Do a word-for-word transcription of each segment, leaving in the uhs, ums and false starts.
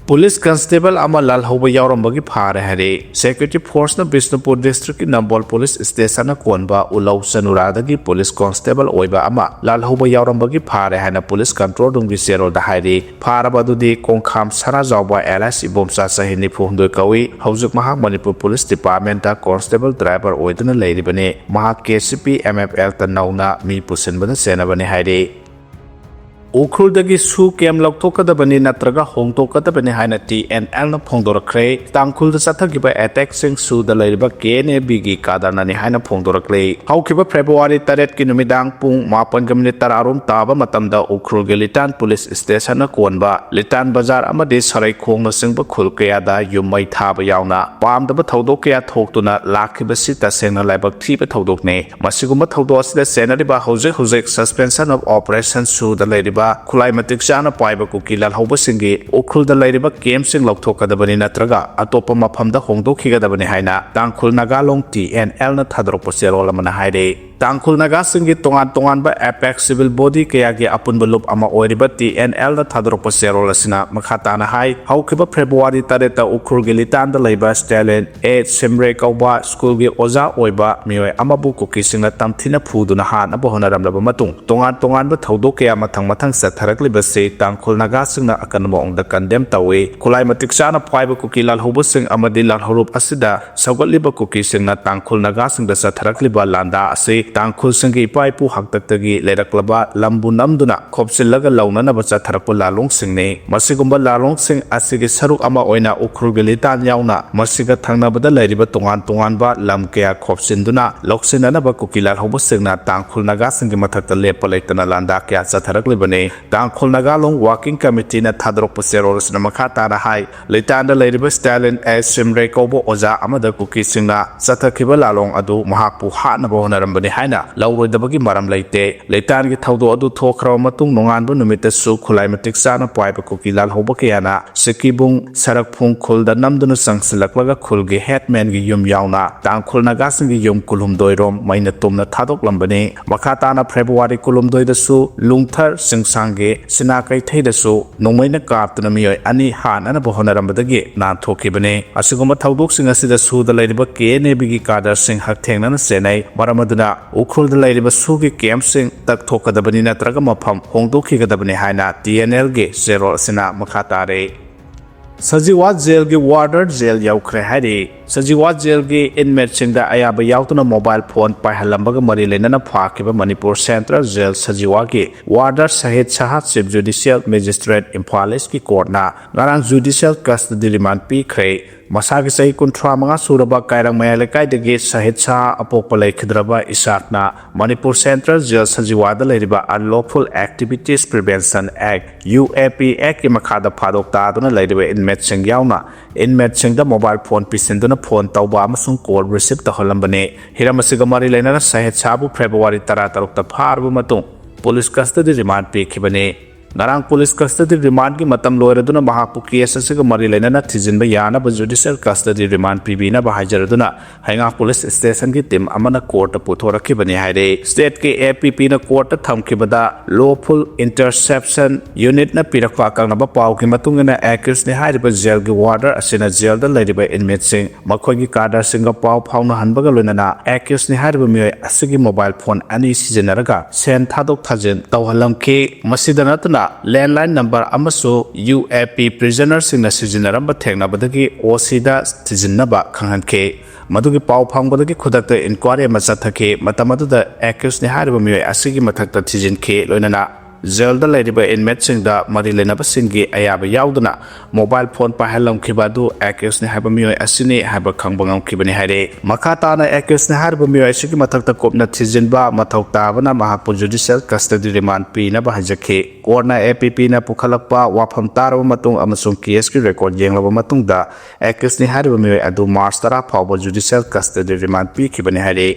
Police constable ꯑꯃ ꯂꯥꯜꯍꯧꯕ ꯌꯥꯎꯔꯝꯕꯒꯤ ꯐꯥꯔꯦ ꯍꯥꯏꯔꯦ꯫ ꯁꯦꯀ꯭ꯌꯨꯔꯤꯇꯤ ꯐꯣꯔꯁꯅ ꯕꯤꯁꯅꯨꯄꯨꯔ ꯗꯤꯁꯇ꯭ꯔꯤꯛꯀꯤ ꯅꯝꯕꯣꯜ ꯄꯨꯂꯤꯁ ꯁ꯭ꯇꯦꯁꯟꯅ ꯀꯣꯟꯕ ꯎꯂꯧ ꯆꯅꯨꯔꯥꯗꯒꯤ ꯄꯨꯂꯤꯁ ꯀꯟꯁꯇꯦꯕꯜ ꯑꯣꯏꯕ ꯑꯃ ꯂꯥꯜꯍꯧꯕ ꯌꯥꯎꯔꯝꯕꯒꯤ ꯐꯥꯔꯦ ꯍꯥꯏꯅ ꯄꯨꯂꯤꯁ ꯀꯟꯇ꯭ꯔꯣꯜ ꯔꯨꯝꯒꯤ ꯆꯦꯔꯣꯜꯗ ꯍꯥꯏꯔꯤ꯫ ꯐꯥꯔꯕ ꯑꯗꯨꯗꯤ ꯀꯣꯡꯈꯥꯝ ꯁꯅꯥꯖꯥꯎꯕ alias ꯏꯕꯣꯝꯆꯥ, ꯆꯍꯤ ꯅꯤꯐꯨ ꯍꯨꯝꯗꯣꯏ ꯀꯧꯏ꯫ ꯍꯧꯖꯤꯛ ꯃꯍꯥꯛ Manipur police department constable driver ꯑꯣꯏꯗꯨꯅ ꯂꯩꯔꯤꯕꯅꯤ꯫ ꯃꯍꯥꯛ KCP MFLꯇ ꯅꯧꯅ ꯃꯤ ꯄꯨꯁꯤꯟꯕꯗ ꯆꯦꯟꯅꯕꯅꯤ ꯍꯥꯏꯔꯤ꯫ ꯎꯈ꯭ꯔꯨꯜꯗꯒꯤ ꯁꯨ ꯀꯦꯝ ꯂꯧꯊꯣꯛꯀꯗꯕꯅꯤ ꯅꯠꯇ꯭ꯔꯒ ꯍꯣꯡꯗꯣꯛꯀꯗꯕꯅꯤ ꯍꯥꯏꯅ TNLꯅ ꯐꯣꯡꯗꯣꯔꯛꯈ꯭ꯔꯦ꯫ ꯇꯥꯡꯈꯨꯜꯗ ꯆꯠꯊꯈꯤꯕ ꯑꯦꯇꯦꯛꯁꯤꯡ ꯁꯨꯗ ꯂꯩꯔꯤꯕ KNABꯒꯤ ꯀꯥꯗꯔꯅꯅꯤ ꯍꯥꯏꯅ ꯐꯣꯡꯗꯣꯔꯛꯂꯦ꯫ ꯍꯧꯈꯤꯕ ꯐꯦꯕ꯭ꯔꯨꯋꯥꯔꯤ ꯇꯔꯦꯠꯀꯤ ꯅꯨꯃꯤꯗꯥꯡ ꯄꯨꯡ ꯃꯥꯄꯟꯒ ꯃꯤꯅꯤꯠ ꯇꯔꯥꯔꯣꯝ ꯇꯥꯕ ꯃꯇꯝꯗ ꯎꯈ꯭ꯔꯨꯜꯒꯤ ꯂꯤꯇꯥꯟ ꯄꯨꯂꯤꯁ ꯁ꯭ꯇꯦꯁꯟꯅ ꯀꯣꯟꯕ ꯂꯤꯇꯥꯟ ꯕꯖꯥꯔ ꯑꯃꯗꯤ ꯁꯔꯩꯈꯣꯡꯅꯆꯤꯡꯕ ꯈꯨꯜ ꯀꯌꯥꯗ ꯌꯨꯝ ꯃꯩ ꯊꯥꯕ ꯌꯥꯎꯅ ꯄꯥꯝꯗꯕ ꯊꯧꯗꯣꯛ ꯀꯌꯥ ꯊꯣꯛꯇꯨꯅ ꯂꯥꯛꯈꯤꯕꯁꯤ ꯇꯁꯦꯡꯅ ꯂꯥꯏꯕꯛ ꯊꯤꯕ ꯊꯧꯗꯣꯛꯅꯤ꯫ ꯃꯁꯤꯒꯨꯝꯕ ꯊꯧꯗꯣꯛ ꯑꯁꯤꯗ ꯆꯦꯟꯅꯔꯤꯕ ꯍꯧꯖꯤꯛ ꯍꯧꯖꯤꯛ suspension of operation ꯁꯨꯗ ꯂꯩꯔꯤꯕ ꯈꯨꯠꯂꯥꯏ ꯃꯇꯤꯛ ꯆꯥꯅ ꯄꯥꯏꯕ ꯀꯨꯀꯤ ꯂꯥꯜꯍꯧꯕꯁꯤꯡꯒꯤ ꯎꯈ꯭ꯔꯨꯜꯗ ꯂꯩꯔꯤꯕ ꯀꯦꯝꯁꯤꯡ ꯂꯧꯊꯣꯛꯀꯗꯕꯅꯤ ꯅꯠꯇ꯭ꯔꯒ ꯑꯇꯣꯞꯄ ꯃꯐꯝꯗ ꯍꯣꯡꯗꯣꯛꯈꯤꯒꯗꯕꯅꯤ ꯍꯥꯏꯅ ꯇꯥꯡꯈꯨꯜ ꯅꯥꯒꯥ ꯂꯣꯡ TNLꯅ ꯊꯥꯗꯣꯔꯛꯄ ꯆꯦꯔꯣꯜ ꯑꯃꯅ ꯍꯥꯏꯔꯤ꯫ ꯇꯥꯡꯈꯨꯜ ꯅꯥꯒꯥꯁꯤꯡꯒꯤ ꯇꯣꯉꯥꯟ ꯇꯣꯉꯥꯟꯕ apex civil body ꯀꯌꯥꯒꯤ ꯑꯄꯨꯟꯕ ꯂꯨꯞ ꯑꯃ ꯑꯣꯏꯔꯤꯕ TNLꯅ ꯊꯥꯗꯣꯔꯛꯄ ꯆꯦꯔꯣꯜ ꯑꯁꯤꯅ ꯃꯈꯥ ꯇꯥꯅ ꯍꯥꯏ, ꯍꯧꯈꯤꯕ ꯐꯦꯕ꯭ꯔꯨꯋꯥꯔꯤ ꯇꯔꯦꯠꯇ ꯎꯈ꯭ꯔꯨꯜꯒꯤ ꯂꯤꯇꯥꯟꯗ ꯂꯩꯕ ꯁ꯭ꯇꯦꯂꯤꯟ A ꯁꯤꯝꯔꯦ ꯀꯧꯕ ꯁ꯭ꯀꯨꯜꯒꯤ ꯑꯣꯖꯥ ꯑꯣꯏꯕ ꯃꯤꯑꯣꯏ ꯑꯃꯕꯨ ꯀꯨꯀꯤꯁꯤꯡꯅ ꯇꯝꯊꯤꯅ ꯐꯨꯗꯨꯅ ꯍꯥꯠꯅꯕ ꯍꯣꯠꯅꯔꯝꯂꯕ ꯃꯇꯨꯡ, ꯇꯣꯉꯥꯟ ꯇꯣꯉꯥꯟꯕ ꯊꯧꯗꯣꯛ ꯀꯌꯥ ꯃꯊꯪ ꯃꯊꯪ ꯆꯠꯊꯔꯛꯂꯤꯕꯁꯤ ꯇꯥꯡꯈꯨꯜ ꯅꯥꯒꯥꯁꯤꯡꯅ ꯑꯀꯟꯕ ꯃꯑꯣꯡꯗ condemn ꯇꯧꯏ꯫ ꯈꯨꯠꯂꯥꯏ ꯃꯇꯤꯛ ꯆꯥꯅ ꯄꯥꯏꯕ ꯀꯨꯀꯤ ꯂꯥꯜꯍꯧꯕꯁꯤꯡ ꯑꯃꯗꯤ ꯂꯥꯜꯍꯧꯂꯨꯞ ꯑꯁꯤꯗ ꯁꯧꯒꯠꯂꯤꯕ ꯀꯨꯀꯤꯁꯤꯡꯅ ꯇꯥꯡꯈꯨꯜ ꯅꯥꯒꯥꯁꯤꯡꯗ ꯆꯠꯊꯔꯛꯂꯤꯕ ꯂꯥꯟꯗꯥ ꯑꯁꯤ ꯇꯥꯡꯈꯨꯜꯁꯤꯡꯒꯤ ꯏꯄꯥ ꯏꯄꯨ ꯍꯥꯛꯇꯛꯇꯒꯤ ꯂꯩꯔꯛꯂꯕ ꯂꯝꯕꯨ ꯅꯝꯗꯨꯅ ꯈꯣꯞꯆꯤꯜꯂꯒ ꯂꯧꯅꯅꯕ ꯆꯠꯊꯔꯛꯄ ꯂꯥꯜꯂꯣꯡꯁꯤꯡꯅꯤ꯫ ꯃꯁꯤꯒꯨꯝꯕ ꯂꯥꯜꯂꯣꯡꯁꯤꯡ ꯑꯁꯤꯒꯤ ꯁꯔꯨꯛ ꯑꯃ ꯑꯣꯏꯅ ꯎꯈ꯭ꯔꯨꯜꯒꯤ ꯂꯤꯇꯥꯟ ꯌꯥꯎꯅ ꯃꯁꯤꯒ ꯊꯪꯅꯕꯗ ꯂꯩꯔꯤꯕ ꯇꯣꯉꯥꯟ ꯇꯣꯉꯥꯟꯕ ꯂꯝ ꯀꯌꯥ ꯈꯣꯞꯆꯤꯟꯗꯨꯅ ꯂꯧꯁꯤꯟꯅꯅꯕ ꯀꯨꯀꯤ ꯂꯥꯜꯍꯧꯕꯁꯤꯡꯅ ꯇꯥꯡꯈꯨꯜ ꯅꯥꯒꯥꯁꯤꯡꯒꯤ ꯃꯊꯛꯇ ꯂꯦꯞꯄ ꯂꯩꯇꯅ ꯂꯥꯟꯗꯥ ꯀꯌꯥ ꯆꯠꯊꯔꯛꯂꯤꯕꯅꯤ꯫ ꯇꯥꯡꯈꯨꯜ ꯅꯥꯒꯥ ꯂꯣꯡ working committeeꯅ ꯊꯥꯗꯣꯔꯛꯄ ꯆꯦꯔꯣꯜ ꯑꯁꯤꯅ ꯃꯈꯥ ꯇꯥꯅ ꯍꯥꯏ, ꯂꯤꯇꯥꯟꯗ ꯂꯩꯔꯤꯕ ꯁ꯭ꯇꯦꯂꯤꯟ A ꯁꯤꯝꯔꯦ ꯀꯧꯕ ꯑꯣꯖꯥ ꯑꯃꯗ ꯀꯨꯀꯤꯁꯤꯡꯅ ꯆꯠꯊꯈꯤꯕ ꯂꯥꯜꯂꯣꯡ ꯑꯗꯨ ꯃꯍꯥꯛꯄꯨ ꯍꯥꯠꯅꯕ ꯍꯣꯠꯅꯔꯝꯕꯅꯤ ꯍꯥꯏꯅ ꯂꯧꯔꯣꯏꯗꯕꯒꯤ ꯃꯔꯝ ꯂꯩꯇꯦ꯫ ꯂꯤꯇꯥꯟꯒꯤ ꯊꯧꯗꯣꯛ ꯑꯗꯨ ꯊꯣꯛꯈ꯭ꯔꯕ ꯃꯇꯨꯡ, ꯅꯣꯡꯉꯥꯟꯕ ꯅꯨꯃꯤꯠꯇꯁꯨ ꯈꯨꯠꯂꯥꯏ ꯃꯇꯤꯛ ꯆꯥꯅ ꯄꯥꯏꯕ ꯀꯨꯀꯤ ꯂꯥꯜꯍꯧꯕ ꯀꯌꯥꯅ ꯁꯤꯀꯤꯕꯨꯡ ꯁꯔꯛꯐꯨꯡ ꯈꯨꯜꯗ ꯅꯝꯗꯨꯅ ꯆꯪꯁꯤꯜꯂꯛꯂꯒ ꯈꯨꯜꯒꯤ ꯍꯦꯠꯃꯦꯟꯒꯤ ꯌꯨꯝ ꯌꯥꯎꯅ ꯇꯥꯡꯈꯨꯜ ꯅꯥꯒꯥꯁꯤꯡꯒꯤ ꯌꯨꯝ ꯀꯨꯟꯍꯨꯝꯗꯣꯏ ꯔꯣꯝ ꯃꯩꯅ ꯇꯨꯝꯅ ꯊꯥꯗꯣꯛꯂꯝꯕꯅꯤ꯫ ꯃꯈꯥ ꯇꯥꯅ ꯐꯦꯕ꯭ꯔꯨꯋꯥꯔꯤ ꯀꯨꯟꯍꯨꯝꯗꯣꯏꯗꯁꯨ ꯂꯨꯡꯊꯔ ꯆꯤꯡꯁꯥꯡꯒꯤ ꯁꯤꯅꯥ ꯀꯩꯊꯩꯗꯁꯨ ꯅꯣꯡꯃꯩꯅ ꯀꯥꯞꯇꯨꯅ ꯃꯤꯑꯣꯏ ꯑꯅꯤ ꯍꯥꯠꯅꯅꯕ ꯍꯣꯠꯅꯔꯝꯕꯗꯒꯤ ꯅꯥꯟꯊꯣꯛꯈꯤꯕꯅꯤ꯫ ꯑꯁꯤꯒꯨꯝꯕ ꯊꯧꯗꯣꯛꯁꯤꯡ ꯑꯁꯤꯗ ꯁꯨꯗ ꯂꯩꯔꯤꯕ ꯀꯦ ꯑꯦꯟ ꯑꯦ ꯕꯤꯒꯤ ꯀꯥꯗꯔꯁꯤꯡ ꯍꯛꯊꯦꯡꯅꯅ ꯆꯦꯟꯅꯩ꯫ ꯃꯔꯝ ꯑꯗꯨꯅ ꯎꯈ꯭ꯔꯨꯜꯗ ꯂꯩꯔꯤꯕ ꯁꯨꯒꯤ ꯀꯦꯝꯞꯁꯤꯡ ꯇꯛꯊꯣꯛꯀꯗꯕꯅꯤ ꯅꯠꯇ꯭ꯔꯒ ꯃꯐꯝ ꯍꯣꯡꯗꯣꯛꯈꯤꯒꯗꯕꯅꯤ ꯍꯥꯏꯅ ꯇꯤ ꯑꯦꯟ ꯑꯦꯜꯒꯤ ꯆꯦꯔꯣꯜ ꯑꯁꯤꯅ ꯃꯈꯥ ꯇꯥꯔꯤ꯫ ꯁꯖꯤꯋꯥ ꯖꯦꯜꯒꯤ ꯋꯥꯔꯗꯔ ꯖꯦꯜ ꯌꯧꯈ꯭ꯔꯦ ꯍꯥꯏꯔꯤ꯫ ꯁꯖꯤꯋꯥ ꯖꯦꯜꯒꯤ ꯏꯟꯃꯦꯠꯁꯤꯡꯗ ꯑꯌꯥꯕ ꯌꯥꯎꯗꯅ ꯃꯣꯕꯥꯏꯜ ꯐꯣꯟ ꯄꯥꯏꯍꯜꯂꯝꯕꯒ ꯃꯔꯤ ꯂꯩꯅꯅ ꯐꯥꯈꯤꯕ ꯃꯅꯤꯄꯨꯔ ꯁꯦꯟꯇ꯭ꯔꯦꯜ ꯖꯦꯜ ꯁꯖꯤꯋꯥꯒꯤ ꯋꯥꯔꯗꯔ ꯁꯍꯤꯗ ꯁꯍꯥ ꯆꯤꯐ ꯖꯨꯗꯤꯁꯤꯌꯦꯜ ꯃꯦꯖꯤꯁꯇ꯭ꯔꯦꯠ ꯏꯝꯐꯥꯜ ꯏꯁꯀꯤ ꯀꯣꯔꯠꯅ ꯉꯔꯥꯡ ꯖꯨꯗꯤꯁꯤꯌꯦꯜ ꯀꯁꯇꯗꯤ ꯔꯤꯃꯥꯟ ꯄꯤꯈ꯭ꯔꯦ꯫ ꯃꯁꯥꯒꯤ ꯆꯍꯤ ꯀꯨꯟꯊ꯭ꯔꯥ ꯃꯉꯥ ꯁꯨꯔꯕ ꯀꯥꯏꯔꯪ ꯃꯌꯥꯏ ꯂꯩꯀꯥꯏꯗꯒꯤ ꯁꯍꯤꯗ ꯁꯍꯥ ꯑꯄꯣꯛꯄ ꯂꯩꯈꯤꯗ꯭ꯔꯕ ꯏꯁꯥꯛꯅ ꯃꯅꯤꯄꯨꯔ ꯁꯦꯟꯇ꯭ꯔꯦꯜ ꯖꯦꯜ ꯁꯖꯤꯋꯥꯗ ꯂꯩꯔꯤꯕ Unlawful Activities Prevention Act, U A P ꯑꯦꯛꯀꯤ ꯃꯈꯥꯗ ꯐꯥꯗꯣꯛ ꯇꯥꯗꯨꯅ ꯂꯩꯔꯤꯕ ꯏꯟꯃꯦꯠꯁꯤꯡ ꯌꯥꯎꯅ ꯏꯟꯃꯦꯠꯁꯤꯡꯗ ꯃꯣꯕꯥꯏꯜ ꯐꯣꯟ ꯄꯤꯁꯤꯟꯗꯨꯅ ꯐꯣꯟ ꯇꯧꯕ ꯑꯃꯁꯨꯡ ꯀꯣꯜ ꯔꯤꯁꯤꯞ ꯇꯧꯍꯜꯂꯝꯕꯅꯤ꯫ ꯍꯤꯔꯝ ꯑꯁꯤꯒ ꯃꯔꯤ ꯂꯩꯅꯅ ꯁꯍꯤꯗ ꯁꯍꯥꯕꯨ ꯐꯦꯕ꯭ꯔꯨꯋꯥꯔꯤ ꯇꯔꯥꯇꯔꯨꯛꯇ ꯐꯥꯔꯕ ꯃꯇꯨꯡ ꯄꯨꯂꯤꯁ ꯀꯁꯇꯗꯤ ꯔꯤꯃꯥꯟ ꯄꯤꯈꯤꯕꯅꯤ꯫ ꯉꯔꯥꯡ ꯄꯨꯂꯤꯁ ꯀꯁꯇꯗꯤ ꯔꯤꯃꯥꯟꯒꯤ ꯃꯇꯝ ꯂꯣꯏꯔꯗꯨꯅ ꯃꯍꯥꯛꯄꯨ ꯀꯦꯁ ꯑꯁꯤꯒ ꯃꯔꯤ ꯂꯩꯅꯅ ꯊꯤꯖꯤꯟꯕ ꯌꯥꯅꯕ ꯖꯨꯗꯤꯁꯤꯌꯦꯜ ꯀꯁꯇꯗꯤ ꯔꯤꯃꯥꯟ ꯄꯤꯕꯤꯅꯕ ꯍꯥꯏꯖꯔꯗꯨꯅ ꯍꯩꯉꯥꯡ ꯄꯨꯂꯤꯁ ꯁ꯭ꯇꯦꯁꯟꯒꯤ ꯇꯤꯝ ꯑꯃꯅ ꯀꯣꯔꯠꯇ ꯄꯨꯊꯣꯔꯛꯈꯤꯕꯅꯤ ꯍꯥꯏꯔꯦ꯫ ꯁ꯭ꯇꯦꯠꯀꯤ ꯑꯦ ꯄꯤ ꯄꯤꯅ ꯀꯣꯔꯠꯇ ꯊꯝꯈꯤꯕꯗ Lawful Interception Unitꯅ ꯄꯤꯔꯛꯄ ꯑꯀꯛꯅꯕ ꯄꯥꯎꯒꯤ ꯃꯇꯨꯡ ꯏꯟꯅ ꯑꯦꯀ꯭ꯌꯨꯁꯅꯤ ꯍꯥꯏꯔꯤꯕ ꯖꯦꯜꯒꯤ ꯋꯥꯔꯗꯔ ꯑꯁꯤꯅ ꯖꯦꯜꯗ ꯂꯩꯔꯤꯕ ꯏꯟꯃꯦꯠꯁꯤꯡ ꯃꯈꯣꯏꯒꯤ ꯀꯥꯗꯔꯁꯤꯡꯒ ꯄꯥꯎ ꯐꯥꯎꯅꯍꯟꯕꯒ ꯂꯣꯏꯅꯅ ꯑꯦꯀ꯭ꯌꯨꯁꯅꯤ ꯍꯥꯏꯔꯤꯕ ꯃꯤꯑꯣꯏ ꯑꯁꯤꯒꯤ ꯃꯣꯕꯥꯏꯜ ꯐꯣꯟ ꯑꯅꯤ ꯁꯤꯖꯤꯟꯅꯔꯒ ꯁꯦꯟ ꯊꯥꯗꯣꯛ ꯊꯥꯖꯤꯟ ꯇꯧꯍꯜꯂꯝꯈꯤ꯫ ꯃꯁꯤꯗ ꯅꯠꯇꯅ ꯂꯦꯟꯂꯥꯏꯟ ꯅꯝꯕꯔ ꯑꯃꯁꯨ ꯌꯨ ꯑꯦ ꯄꯤ ꯄ꯭ꯔꯤꯖꯅꯔꯁꯤꯡꯅ ꯁꯤꯖꯤꯟꯅꯔꯝꯕ ꯊꯦꯡꯅꯕꯗꯒꯤ ꯑꯣ ꯁꯤꯗ ꯊꯤꯖꯤꯟꯅꯕ ꯈꯪꯍꯟꯈꯤ꯫ ꯃꯗꯨꯒꯤ ꯄꯥꯎ ꯐꯪꯕꯗꯒꯤ ꯈꯨꯗꯛꯇ ꯏꯟꯀ꯭ꯋꯥꯔꯤ ꯑꯃ ꯆꯠꯊꯈꯤ꯫ ꯃꯇꯝ ꯑꯗꯨꯗ ꯑꯦꯀ꯭ꯌꯨꯁꯅꯤ ꯍꯥꯏꯔꯤꯕ ꯃꯤꯑꯣꯏ ꯑꯁꯤꯒꯤ ꯃꯊꯛꯇ ꯊꯤꯖꯤꯟꯈꯤ꯫ ꯂꯣꯏꯅꯅ ꯖꯦꯜꯗ ꯂꯩꯔꯤꯕ ꯏꯟꯃꯦꯠꯁꯤꯡꯗ ꯃꯔꯤ ꯂꯩꯅꯕꯁꯤꯡꯒꯤ ꯑꯌꯥꯕ ꯌꯥꯎꯗꯅ ꯃꯣꯕꯥꯏꯜ ꯐꯣꯟ ꯄꯥꯏꯍꯜꯂꯝꯈꯤꯕ ꯑꯗꯨ ꯑꯦꯀ꯭ꯌꯨꯁꯅꯤ ꯍꯥꯏꯕ ꯃꯤꯑꯣꯏ ꯑꯁꯤꯅꯤ ꯍꯥꯏꯕ ꯈꯪꯕ ꯉꯝꯈꯤꯕꯅꯤ ꯍꯥꯏꯔꯦ꯫ ꯃꯈꯥ ꯇꯥꯅ ꯑꯦꯀ꯭ꯌꯨꯁꯅꯤ ꯍꯥꯏꯔꯤꯕ ꯃꯤꯑꯣꯏ ꯑꯁꯤꯒꯤ ꯃꯊꯛꯇ ꯀꯨꯞꯅ ꯊꯤꯖꯤꯟꯕ ꯃꯊꯧ ꯇꯥꯕꯅ ꯃꯍꯥꯛꯄꯨ ꯖꯨꯗꯤꯁꯤꯌꯦꯜ ꯀꯁꯇꯗꯤ ꯔꯤꯃꯥꯟ ꯄꯤꯅꯕ ꯍꯥꯏꯖꯈꯤ꯫ ꯀꯣꯔꯠꯅ ꯑꯦ ꯄꯤ ꯄꯤꯅ ꯄꯨꯈꯠꯂꯛꯄ ꯋꯥꯐꯝ ꯇꯥꯔꯕ ꯃꯇꯨꯡ ꯑꯃꯁꯨꯡ ꯀꯦꯁꯀꯤ ꯔꯦꯀꯣꯔꯗ ꯌꯦꯡꯂꯕ ꯃꯇꯨꯡꯗ ꯑꯦꯀ꯭ꯌꯨꯁꯅꯤ ꯍꯥꯏꯔꯤꯕ ꯃꯤꯑꯣꯏ ꯑꯗꯨ ꯃꯥꯔꯆ ꯇꯔꯥ ꯐꯥꯎꯕ ꯖꯨꯗꯤꯁꯤꯌꯦꯜ ꯀꯁꯇꯗꯤ ꯔꯤꯃꯥꯟ ꯄꯤꯈꯤꯕꯅꯤ ꯍꯥꯏꯔꯤ꯫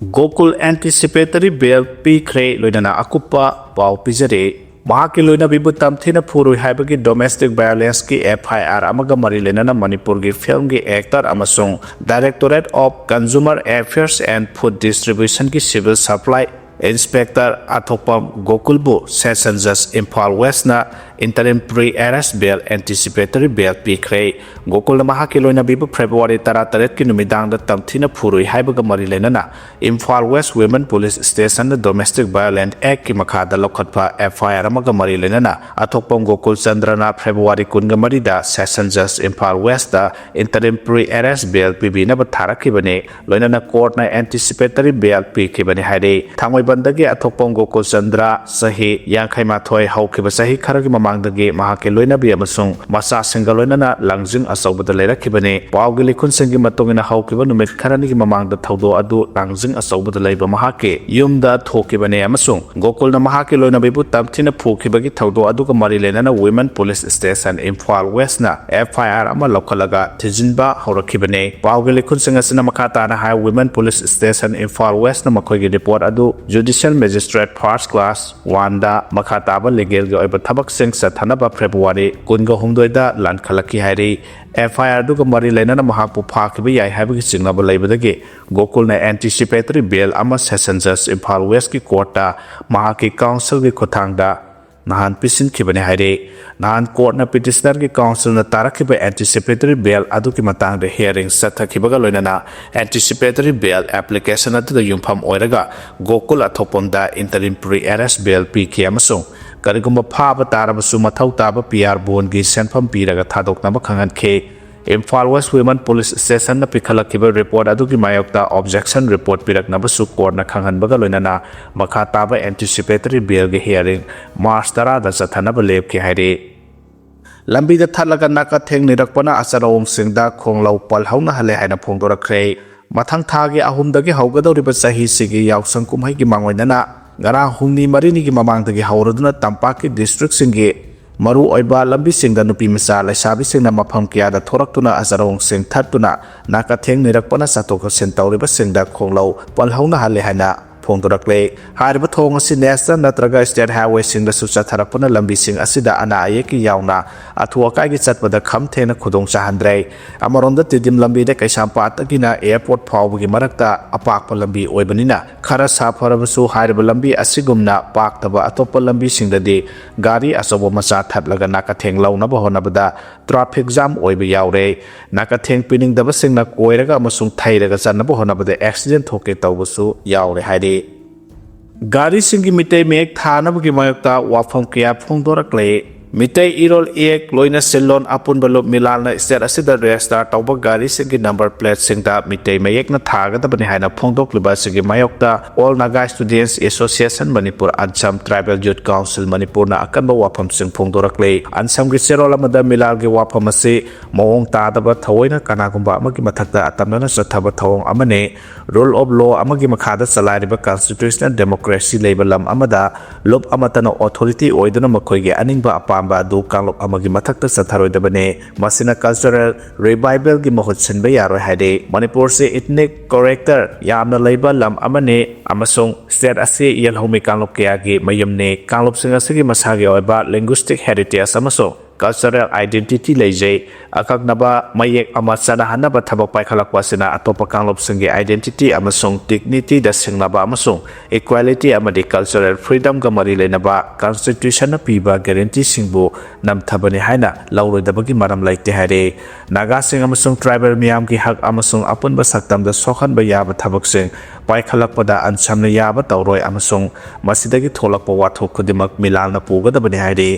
ꯒꯣꯀꯨꯜ anticipatory bail ꯄꯤꯈ꯭ꯔꯦ꯫ ꯂꯣꯏꯅꯅ ꯑꯀꯨꯞꯄ ꯄꯥꯎ ꯄꯤꯖꯔꯤ꯫ ꯃꯍꯥꯛꯀꯤ ꯂꯣꯏꯅꯕꯤꯕꯨ ꯇꯝꯊꯤꯅ ꯐꯨꯔꯨꯏ ꯍꯥꯏꯕꯒꯤ domestic violence ꯀꯤ F I R ꯑꯃꯒ ꯃꯔꯤ ꯂꯩꯅꯅ ꯃꯅꯤꯄꯨꯔꯒꯤ film ꯒꯤ actor ꯑꯃꯁꯨꯡ Directorate of Consumer Affairs and Food Distribution ꯒꯤ civil supply inspector ꯑꯊꯣꯛꯄꯝ ꯒꯣꯀꯨꯜꯕꯨ session judge ꯏꯝꯐꯥꯜ West ꯅ interim pre-arrest bail, anticipatory bail ꯄꯤꯈ꯭ꯔꯦ꯫ ꯒꯣꯀꯨꯜꯅ ꯃꯍꯥꯛꯀꯤ ꯂꯣꯏꯅꯕꯤꯕꯨ February ꯇꯔꯥꯇꯔꯦꯠꯀꯤ ꯅꯨꯃꯤꯗꯥꯡꯗ ꯇꯝꯊꯤꯅ ꯐꯨꯔꯨꯏ ꯍꯥꯏꯕꯒ ꯃꯔꯤ ꯂꯩꯅꯅ Imphal West Women Police Station ꯗ Domestic Violence Act ꯀꯤ ꯃꯈꯥꯗ ꯂꯧꯈꯠꯄ F I R ꯑꯃꯒ ꯃꯔꯤ ꯂꯩꯅꯅ ꯑꯊꯣꯛꯄꯝ ꯒꯣꯀꯨꯜ ꯆꯟꯗ꯭ꯔꯅ February ꯀꯨꯟꯒ ꯃꯔꯤꯗ session judge ꯏꯝꯐꯥꯜ West ꯇ interim pre-arrest bail ꯄꯤꯕꯤꯅꯕ ꯊꯥꯔꯛꯈꯤꯕꯅꯤ꯫ ꯂꯣꯏꯅꯅ court ꯅ anticipatory bail ꯄꯤꯈꯤꯕꯅꯤ ꯍꯥꯏꯔꯤ꯫ ꯊꯥꯡꯃꯩꯕꯟꯗꯒꯤ ꯑꯊꯣꯛꯄꯝ ꯒꯣꯀꯨꯜ ꯆꯟꯗ꯭ꯔ, ꯆꯍꯤ ꯌꯥꯡꯈꯩ ꯃꯥꯊꯣꯏ, ꯍꯧꯈꯤꯕ ꯆꯍꯤ ꯈꯔꯒꯤ ꯃꯃꯥꯡꯗꯒꯤ ꯃꯍꯥꯛꯀꯤ ꯂꯣꯏꯅꯕꯤ ꯑꯃꯁꯨꯡ ꯃꯆꯥꯁꯤꯡꯒ ꯂꯣꯏꯅꯅ ꯂꯥꯡꯖꯤꯡ ꯑꯆꯧꯕꯗ ꯂꯩꯔꯛꯈꯤꯕꯅꯤ꯫ ꯄꯥꯎꯒꯤ ꯂꯤꯈꯨꯟꯁꯤꯡꯒꯤ ꯃꯇꯨꯡ ꯏꯟꯅ, ꯍꯧꯈꯤꯕ ꯅꯨꯃꯤꯠ ꯈꯔꯅꯤꯒꯤ ꯃꯃꯥꯡꯗ ꯊꯧꯗꯣꯛ ꯑꯗꯨ ꯂꯥꯡꯖꯤꯡ ꯑꯆꯧꯕꯗ ꯂꯩꯕ ꯃꯍꯥꯛꯀꯤ ꯌꯨꯝꯗ ꯊꯣꯛꯈꯤꯕꯅꯤ ꯑꯃꯁꯨꯡ ꯒꯣꯀꯨꯜꯅ ꯃꯍꯥꯛꯀꯤ ꯂꯣꯏꯅꯕꯤꯕꯨ ꯇꯝꯊꯤꯅ ꯐꯨꯈꯤꯕꯒꯤ ꯊꯧꯗꯣꯛ ꯑꯗꯨꯒ ꯃꯔꯤ ꯂꯩꯅꯅ Women Police Station Imphal West ꯅ F I R ꯑꯃ ꯂꯧꯈꯠꯂꯒ ꯊꯤꯖꯤꯟꯕ ꯍꯧꯔꯛꯈꯤꯕꯅꯤ꯫ ꯄꯥꯎꯒꯤ ꯂꯤꯈꯨꯟꯁꯤꯡ ꯑꯁꯤꯅ ꯃꯈꯥ ꯇꯥꯅ ꯍꯥꯏ, Women Police Station Imphal West ꯅ ꯃꯈꯣꯏꯒꯤ report ꯑꯗꯨ Judicial Magistrate First Class ꯋꯥꯟꯗ ꯃꯈꯥ ꯇꯥꯕ legal ꯒꯤ ꯑꯣꯏꯕ ꯊꯕꯛꯁꯤꯡ ꯆꯠꯊꯅꯕ February ꯀꯨꯟꯒ ꯍꯨꯝꯗꯣꯏꯗ ꯂꯥꯟꯈꯠꯂꯛꯈꯤ ꯍꯥꯏꯔꯤ꯫ F I R ꯑꯗꯨꯒ ꯃꯔꯤ ꯂꯩꯅꯅ ꯃꯍꯥꯛꯄꯨ ꯐꯥꯈꯤꯕ ꯌꯥꯏ ꯍꯥꯏꯕꯒꯤ ꯆꯤꯡꯅꯕ ꯂꯩꯕꯗꯒꯤ ꯒꯣꯀꯨꯜꯅ anticipatory bail ꯑꯃ session judge ꯏꯝꯐꯥꯜ West ꯀꯤ court ꯇ ꯃꯍꯥꯛꯀꯤ counsel ꯒꯤ ꯈꯨꯠꯊꯥꯡꯗ ꯅꯍꯥꯟ ꯄꯤꯁꯤꯟꯈꯤꯕꯅꯤ ꯍꯥꯏꯔꯤ꯫ ꯅꯍꯥꯟ court ꯅ petitioner ꯒꯤ counsel ꯅ ꯇꯥꯔꯛꯈꯤꯕ anticipatory bail ꯑꯗꯨꯒꯤ ꯃꯇꯥꯡꯗ hearing ꯆꯠꯊꯈꯤꯕꯒ ꯂꯣꯏꯅꯅ anticipatory bail application ꯑꯗꯨꯗ ꯌꯨꯝꯐꯝ ꯑꯣꯏꯔꯒ ꯒꯣꯀꯨꯜ ꯑꯊꯣꯛꯄꯝꯗ interim pre-arrest bail ꯄꯤꯈꯤ ꯑꯃꯁꯨꯡ ꯀꯔꯤꯒꯨꯝꯕ ꯐꯥꯕ ꯇꯥꯔꯕꯁꯨ ꯃꯊꯧ ꯇꯥꯕ P R bond ꯒꯤ ꯁꯦꯟꯐꯝ ꯄꯤꯔꯒ ꯊꯥꯗꯣꯛꯅꯕ ꯈꯪꯍꯟꯈꯤ꯫ Imphal West Women Police Station ꯅ ꯄꯤꯈꯠꯂꯛꯈꯤꯕ report ꯑꯗꯨꯒꯤ ꯃꯥꯌꯣꯛꯇ objection report ꯄꯤꯔꯛꯅꯕꯁꯨ court ꯅ ꯈꯪꯍꯟꯕꯒ ꯂꯣꯏꯅꯅ ꯃꯈꯥ ꯇꯥꯕ anticipatory bail ꯒꯤ hearing March ꯇꯔꯥꯗ ꯆꯠꯊꯅꯕ ꯂꯦꯞꯈꯤ ꯍꯥꯏꯔꯤ꯫ ꯂꯝꯕꯤꯗ ꯊꯠꯂꯒ ꯅꯥꯀ ꯊꯦꯡꯅꯤꯔꯛꯄꯅ ꯑꯆꯔꯣꯡꯁꯤꯡꯗ ꯈꯣꯡꯂꯧ ꯄꯜꯍꯧꯅꯍꯜꯂꯦ ꯍꯥꯏꯅ ꯐꯣꯡꯗꯣꯔꯛꯈ꯭ꯔꯦ꯫ ꯃꯊꯪ ꯊꯥꯒꯤ ꯑꯍꯨꯝꯗꯒꯤ ꯍꯧꯒꯗꯧꯔꯤꯕ ꯆꯍꯤꯁꯤꯒꯤ ꯌꯥꯎꯁꯪ ꯀꯨꯝꯍꯩꯒꯤ ꯃꯥꯡꯑꯣꯏꯅꯅ ꯉꯔꯥꯡ ꯍꯨꯝꯅꯤ ꯃꯔꯤꯅꯤꯒꯤ ꯃꯃꯥꯡꯗꯒꯤ ꯍꯧꯔꯗꯨꯅ ꯇꯝꯄꯥꯛꯀꯤ district ꯁꯤꯡꯒꯤ ꯃꯔꯨꯑꯣꯏꯕ ꯂꯝꯕꯤꯁꯤꯡꯗ ꯅꯨꯄꯤ ꯃꯆꯥ ꯂꯩꯁꯥꯕꯤꯁꯤꯡꯅ ꯃꯐꯝ ꯀꯌꯥꯗ ꯊꯣꯔꯛꯇꯨꯅ ꯑꯆꯔꯣꯡꯁꯤꯡ ꯊꯠꯇꯨꯅ ꯅꯥꯀꯊꯦꯡ ꯅꯤꯔꯛꯄꯅ ꯆꯠꯊꯣꯛ ꯆꯠꯁꯤꯟ ꯇꯧꯔꯤꯕꯁꯤꯡꯗ ꯈꯣꯡꯂꯧ ꯄꯜꯍꯧꯅꯍꯜꯂꯦ ꯍꯥꯏꯅ ꯐꯣꯡꯗꯣꯔꯛꯂꯦ꯫ ꯍꯥꯏꯔꯤꯕ ꯊꯣꯡ ꯑꯁꯤ ꯅꯦꯁꯅꯦꯜ ꯅꯠꯇ꯭ꯔꯒ ꯁ꯭ꯇꯦꯠ ꯍꯥꯏꯋꯦꯁꯤꯡꯗꯁꯨ ꯆꯠꯊꯔꯛꯄꯅ ꯂꯝꯕꯤꯁꯤꯡ ꯑꯁꯤꯗ ꯑꯅꯥ ꯑꯌꯦꯛꯀꯤ ꯌꯥꯎꯅ ꯑꯊꯨ ꯑꯀꯥꯏꯒꯤ ꯆꯠꯄꯗ ꯈꯝ ꯊꯦꯡꯅ ꯈꯨꯗꯣꯡ ꯆꯥꯍꯟꯗ꯭ꯔꯦ꯫ ꯑꯃꯔꯣꯝꯗ ꯇꯤꯗꯤꯝ ꯂꯝꯕꯤꯗ ꯀꯩꯁꯥꯝꯄꯥꯠꯇꯒꯤꯅ ꯑꯦꯌꯔꯄꯣꯔꯠ ꯐꯥꯎꯕꯒꯤ ꯃꯔꯛꯇ ꯑꯄꯥꯛꯄ ꯂꯝꯕꯤ ꯑꯣꯏꯕꯅꯤꯅ ꯈꯔ ꯁꯥꯐꯔꯕꯁꯨ ꯍꯥꯏꯔꯤꯕ ꯂꯝꯕꯤ ꯑꯁꯤꯒꯨꯝꯅ ꯄꯥꯛꯇꯕ ꯑꯇꯣꯞꯄ ꯂꯝꯕꯤꯁꯤꯡꯗꯗꯤ ꯒꯥꯔꯤ ꯑꯆꯧꯕ ꯃꯆꯥ ꯊꯠꯂꯒ ꯅꯥꯀꯊꯦꯡ ꯂꯧꯅꯕ ꯍꯣꯠꯅꯕꯗ ꯇ꯭ꯔꯥꯐꯤꯛ ꯖꯥꯝ ꯑꯣꯏꯕ ꯌꯥꯎꯔꯦ꯫ ꯅꯥꯀꯊꯦꯡ ꯄꯤꯅꯤꯡꯗꯕꯁꯤꯡꯅ ꯀꯣꯏꯔꯒ ꯑꯃꯁꯨꯡ ꯊꯩꯔꯒ ꯆꯠꯅꯕ ꯍꯣꯠꯅꯕꯗ ꯑꯦꯛꯁꯤꯗꯦꯟ ꯊꯣꯛꯀꯦ ꯇꯧꯕꯁꯨ ꯌꯥꯎꯔꯦ ꯍꯥꯏꯔꯤ꯫ ꯒꯥꯔꯤꯁꯤꯡꯒꯤ ꯃꯤꯇꯩ ꯃꯌꯦꯛ ꯊꯥꯅꯕꯒꯤ ꯃꯥꯌꯣꯛꯇ ꯋꯥꯐꯝ ꯀꯌꯥ ꯐꯣꯡꯗꯣꯔꯛꯂꯦ꯫ ꯃꯤꯇꯩ ꯏꯔꯣꯜ ꯏꯌꯦꯛ ꯂꯣꯏꯅ ꯁꯤꯜꯂꯣꯟ ꯑꯄꯨꯟꯕ ꯂꯨꯞ ꯃꯤꯂꯥꯜꯅ ꯁ꯭ꯇꯦꯠ ꯑꯁꯤꯗ ꯔꯦꯖꯤꯁꯇꯥꯔ ꯇꯧꯕ ꯒꯥꯔꯤꯁꯤꯡꯒꯤ ꯅꯝꯕꯔ ꯄ꯭ꯂꯦꯠꯁꯤꯡꯗ ꯃꯤꯇꯩ ꯃꯌꯦꯛꯅ ꯊꯥꯒꯗꯕꯅꯤ ꯍꯥꯏꯅ ꯐꯣꯡꯗꯣꯛꯂꯤꯕ ꯑꯁꯤꯒꯤ ꯃꯥꯌꯣꯛꯇ All Naga Students Association Manipur, ꯑꯟꯁꯝ, Tribal Youth Council ꯃꯅꯤꯄꯨꯔꯅ ꯑꯀꯟꯕ ꯋꯥꯐꯝꯁꯤꯡ ꯐꯣꯡꯗꯣꯔꯛꯂꯤ꯫ ꯑꯟꯁꯝꯒꯤ ꯆꯦꯔꯣꯜ ꯑꯃꯗ ꯃꯤꯂꯥꯜꯒꯤ ꯋꯥꯐꯝ ꯑꯁꯤ ꯃꯑꯣꯡ ꯇꯥꯗꯕ, ꯊꯑꯣꯏꯅ ꯀꯅꯥꯒꯨꯝꯕ ꯑꯃꯒꯤ ꯃꯊꯛꯇ ꯑꯇꯝꯅꯅ ꯆꯠꯊꯕ ꯊꯧꯑꯣꯡ ꯑꯃꯅꯤ꯫ Rule of law ꯑꯃꯒꯤ ꯃꯈꯥꯗ ꯆꯂꯥꯏꯔꯤꯕ constitutional democracy ꯂꯩꯕ ꯂꯝ ꯑꯃꯗ ꯂꯨꯞ ꯑꯃꯠꯇꯅ authority ꯑꯣꯏꯗꯨꯅ ꯃꯈꯣꯏꯒꯤ ꯑꯅꯤꯡꯕ ꯑꯄꯥꯝꯕ ꯑꯗꯨ ꯀꯥꯡꯂꯨꯞ ꯑꯃꯒꯤ ꯃꯊꯛꯇ ꯆꯠꯊꯔꯣꯏꯗꯕꯅꯤ꯫ ꯃꯁꯤꯅ cultural revivalꯒꯤ ꯃꯍꯨꯠ ꯁꯤꯟꯕ ꯌꯥꯔꯣꯏ ꯍꯥꯏꯔꯤ꯫ ꯃꯅꯤꯄꯨꯔꯁꯤ ethnic character ꯌꯥꯝꯅ ꯂꯩꯕ ꯂꯝ ꯑꯃꯅꯤ ꯑꯃꯁꯨꯡ state ꯑꯁꯤ ꯌꯦꯜꯍꯧꯃꯤ ꯀꯥꯡꯂꯨꯞ ꯀꯌꯥꯒꯤ ꯃꯌꯨꯝꯅꯤ꯫ ꯀꯥꯡꯂꯨꯞꯁꯤꯡ ꯑꯁꯤꯒꯤ ꯃꯁꯥꯒꯤ ꯑꯣꯏꯕ linguistic heritage ꯑꯃꯁꯨꯡ cultural identity ꯂꯩꯖꯩ꯫ ꯑꯀꯛꯅꯕ ꯃꯌꯦꯛ ꯑꯃ ꯆꯠꯅꯍꯟꯅꯕ ꯊꯕꯛ ꯄꯥꯏꯈꯠꯂꯛꯄ ꯑꯁꯤꯅ ꯑꯇꯣꯞꯄ ꯀꯥꯡꯂꯨꯞꯁꯤꯡꯒꯤ identity ꯑꯃꯁꯨꯡ dignityꯗ ꯁꯤꯡꯅꯕ ꯑꯃꯁꯨꯡ equality ꯑꯃꯗꯤ cultural freedomꯒ ꯃꯔꯤ ꯂꯩꯅꯕ constitutionꯅ ꯄꯤꯕ guaranteeꯁꯤꯡꯕꯨ ꯅꯝꯊꯕꯅꯤ ꯍꯥꯏꯅ ꯂꯧꯔꯣꯏꯗꯕꯒꯤ ꯃꯔꯝ ꯂꯩꯇꯦ ꯍꯥꯏꯔꯤ꯫ ꯅꯥꯒꯥꯁꯤꯡ ꯑꯃꯁꯨꯡ tribal ꯃꯤꯌꯥꯝꯒꯤ ꯍꯛ ꯑꯃꯁꯨꯡ ꯑꯄꯨꯟꯕ ꯁꯛꯇꯝꯗ ꯁꯣꯛꯍꯟꯕ ꯌꯥꯕ ꯊꯕꯛꯁꯤꯡ ꯄꯥꯏꯈꯠꯂꯛꯄꯗ ꯑꯟꯁꯝꯅ ꯌꯥꯕ ꯇꯧꯔꯣꯏ ꯑꯃꯁꯨꯡ ꯃꯁꯤꯗꯒꯤ ꯊꯣꯛꯂꯛꯄ ꯋꯥꯊꯣꯛ ꯈꯨꯗꯤꯡꯃꯛ ꯃꯤꯂꯥꯜꯅ ꯄꯨꯒꯗꯕꯅꯤ ꯍꯥꯏꯔꯤ꯫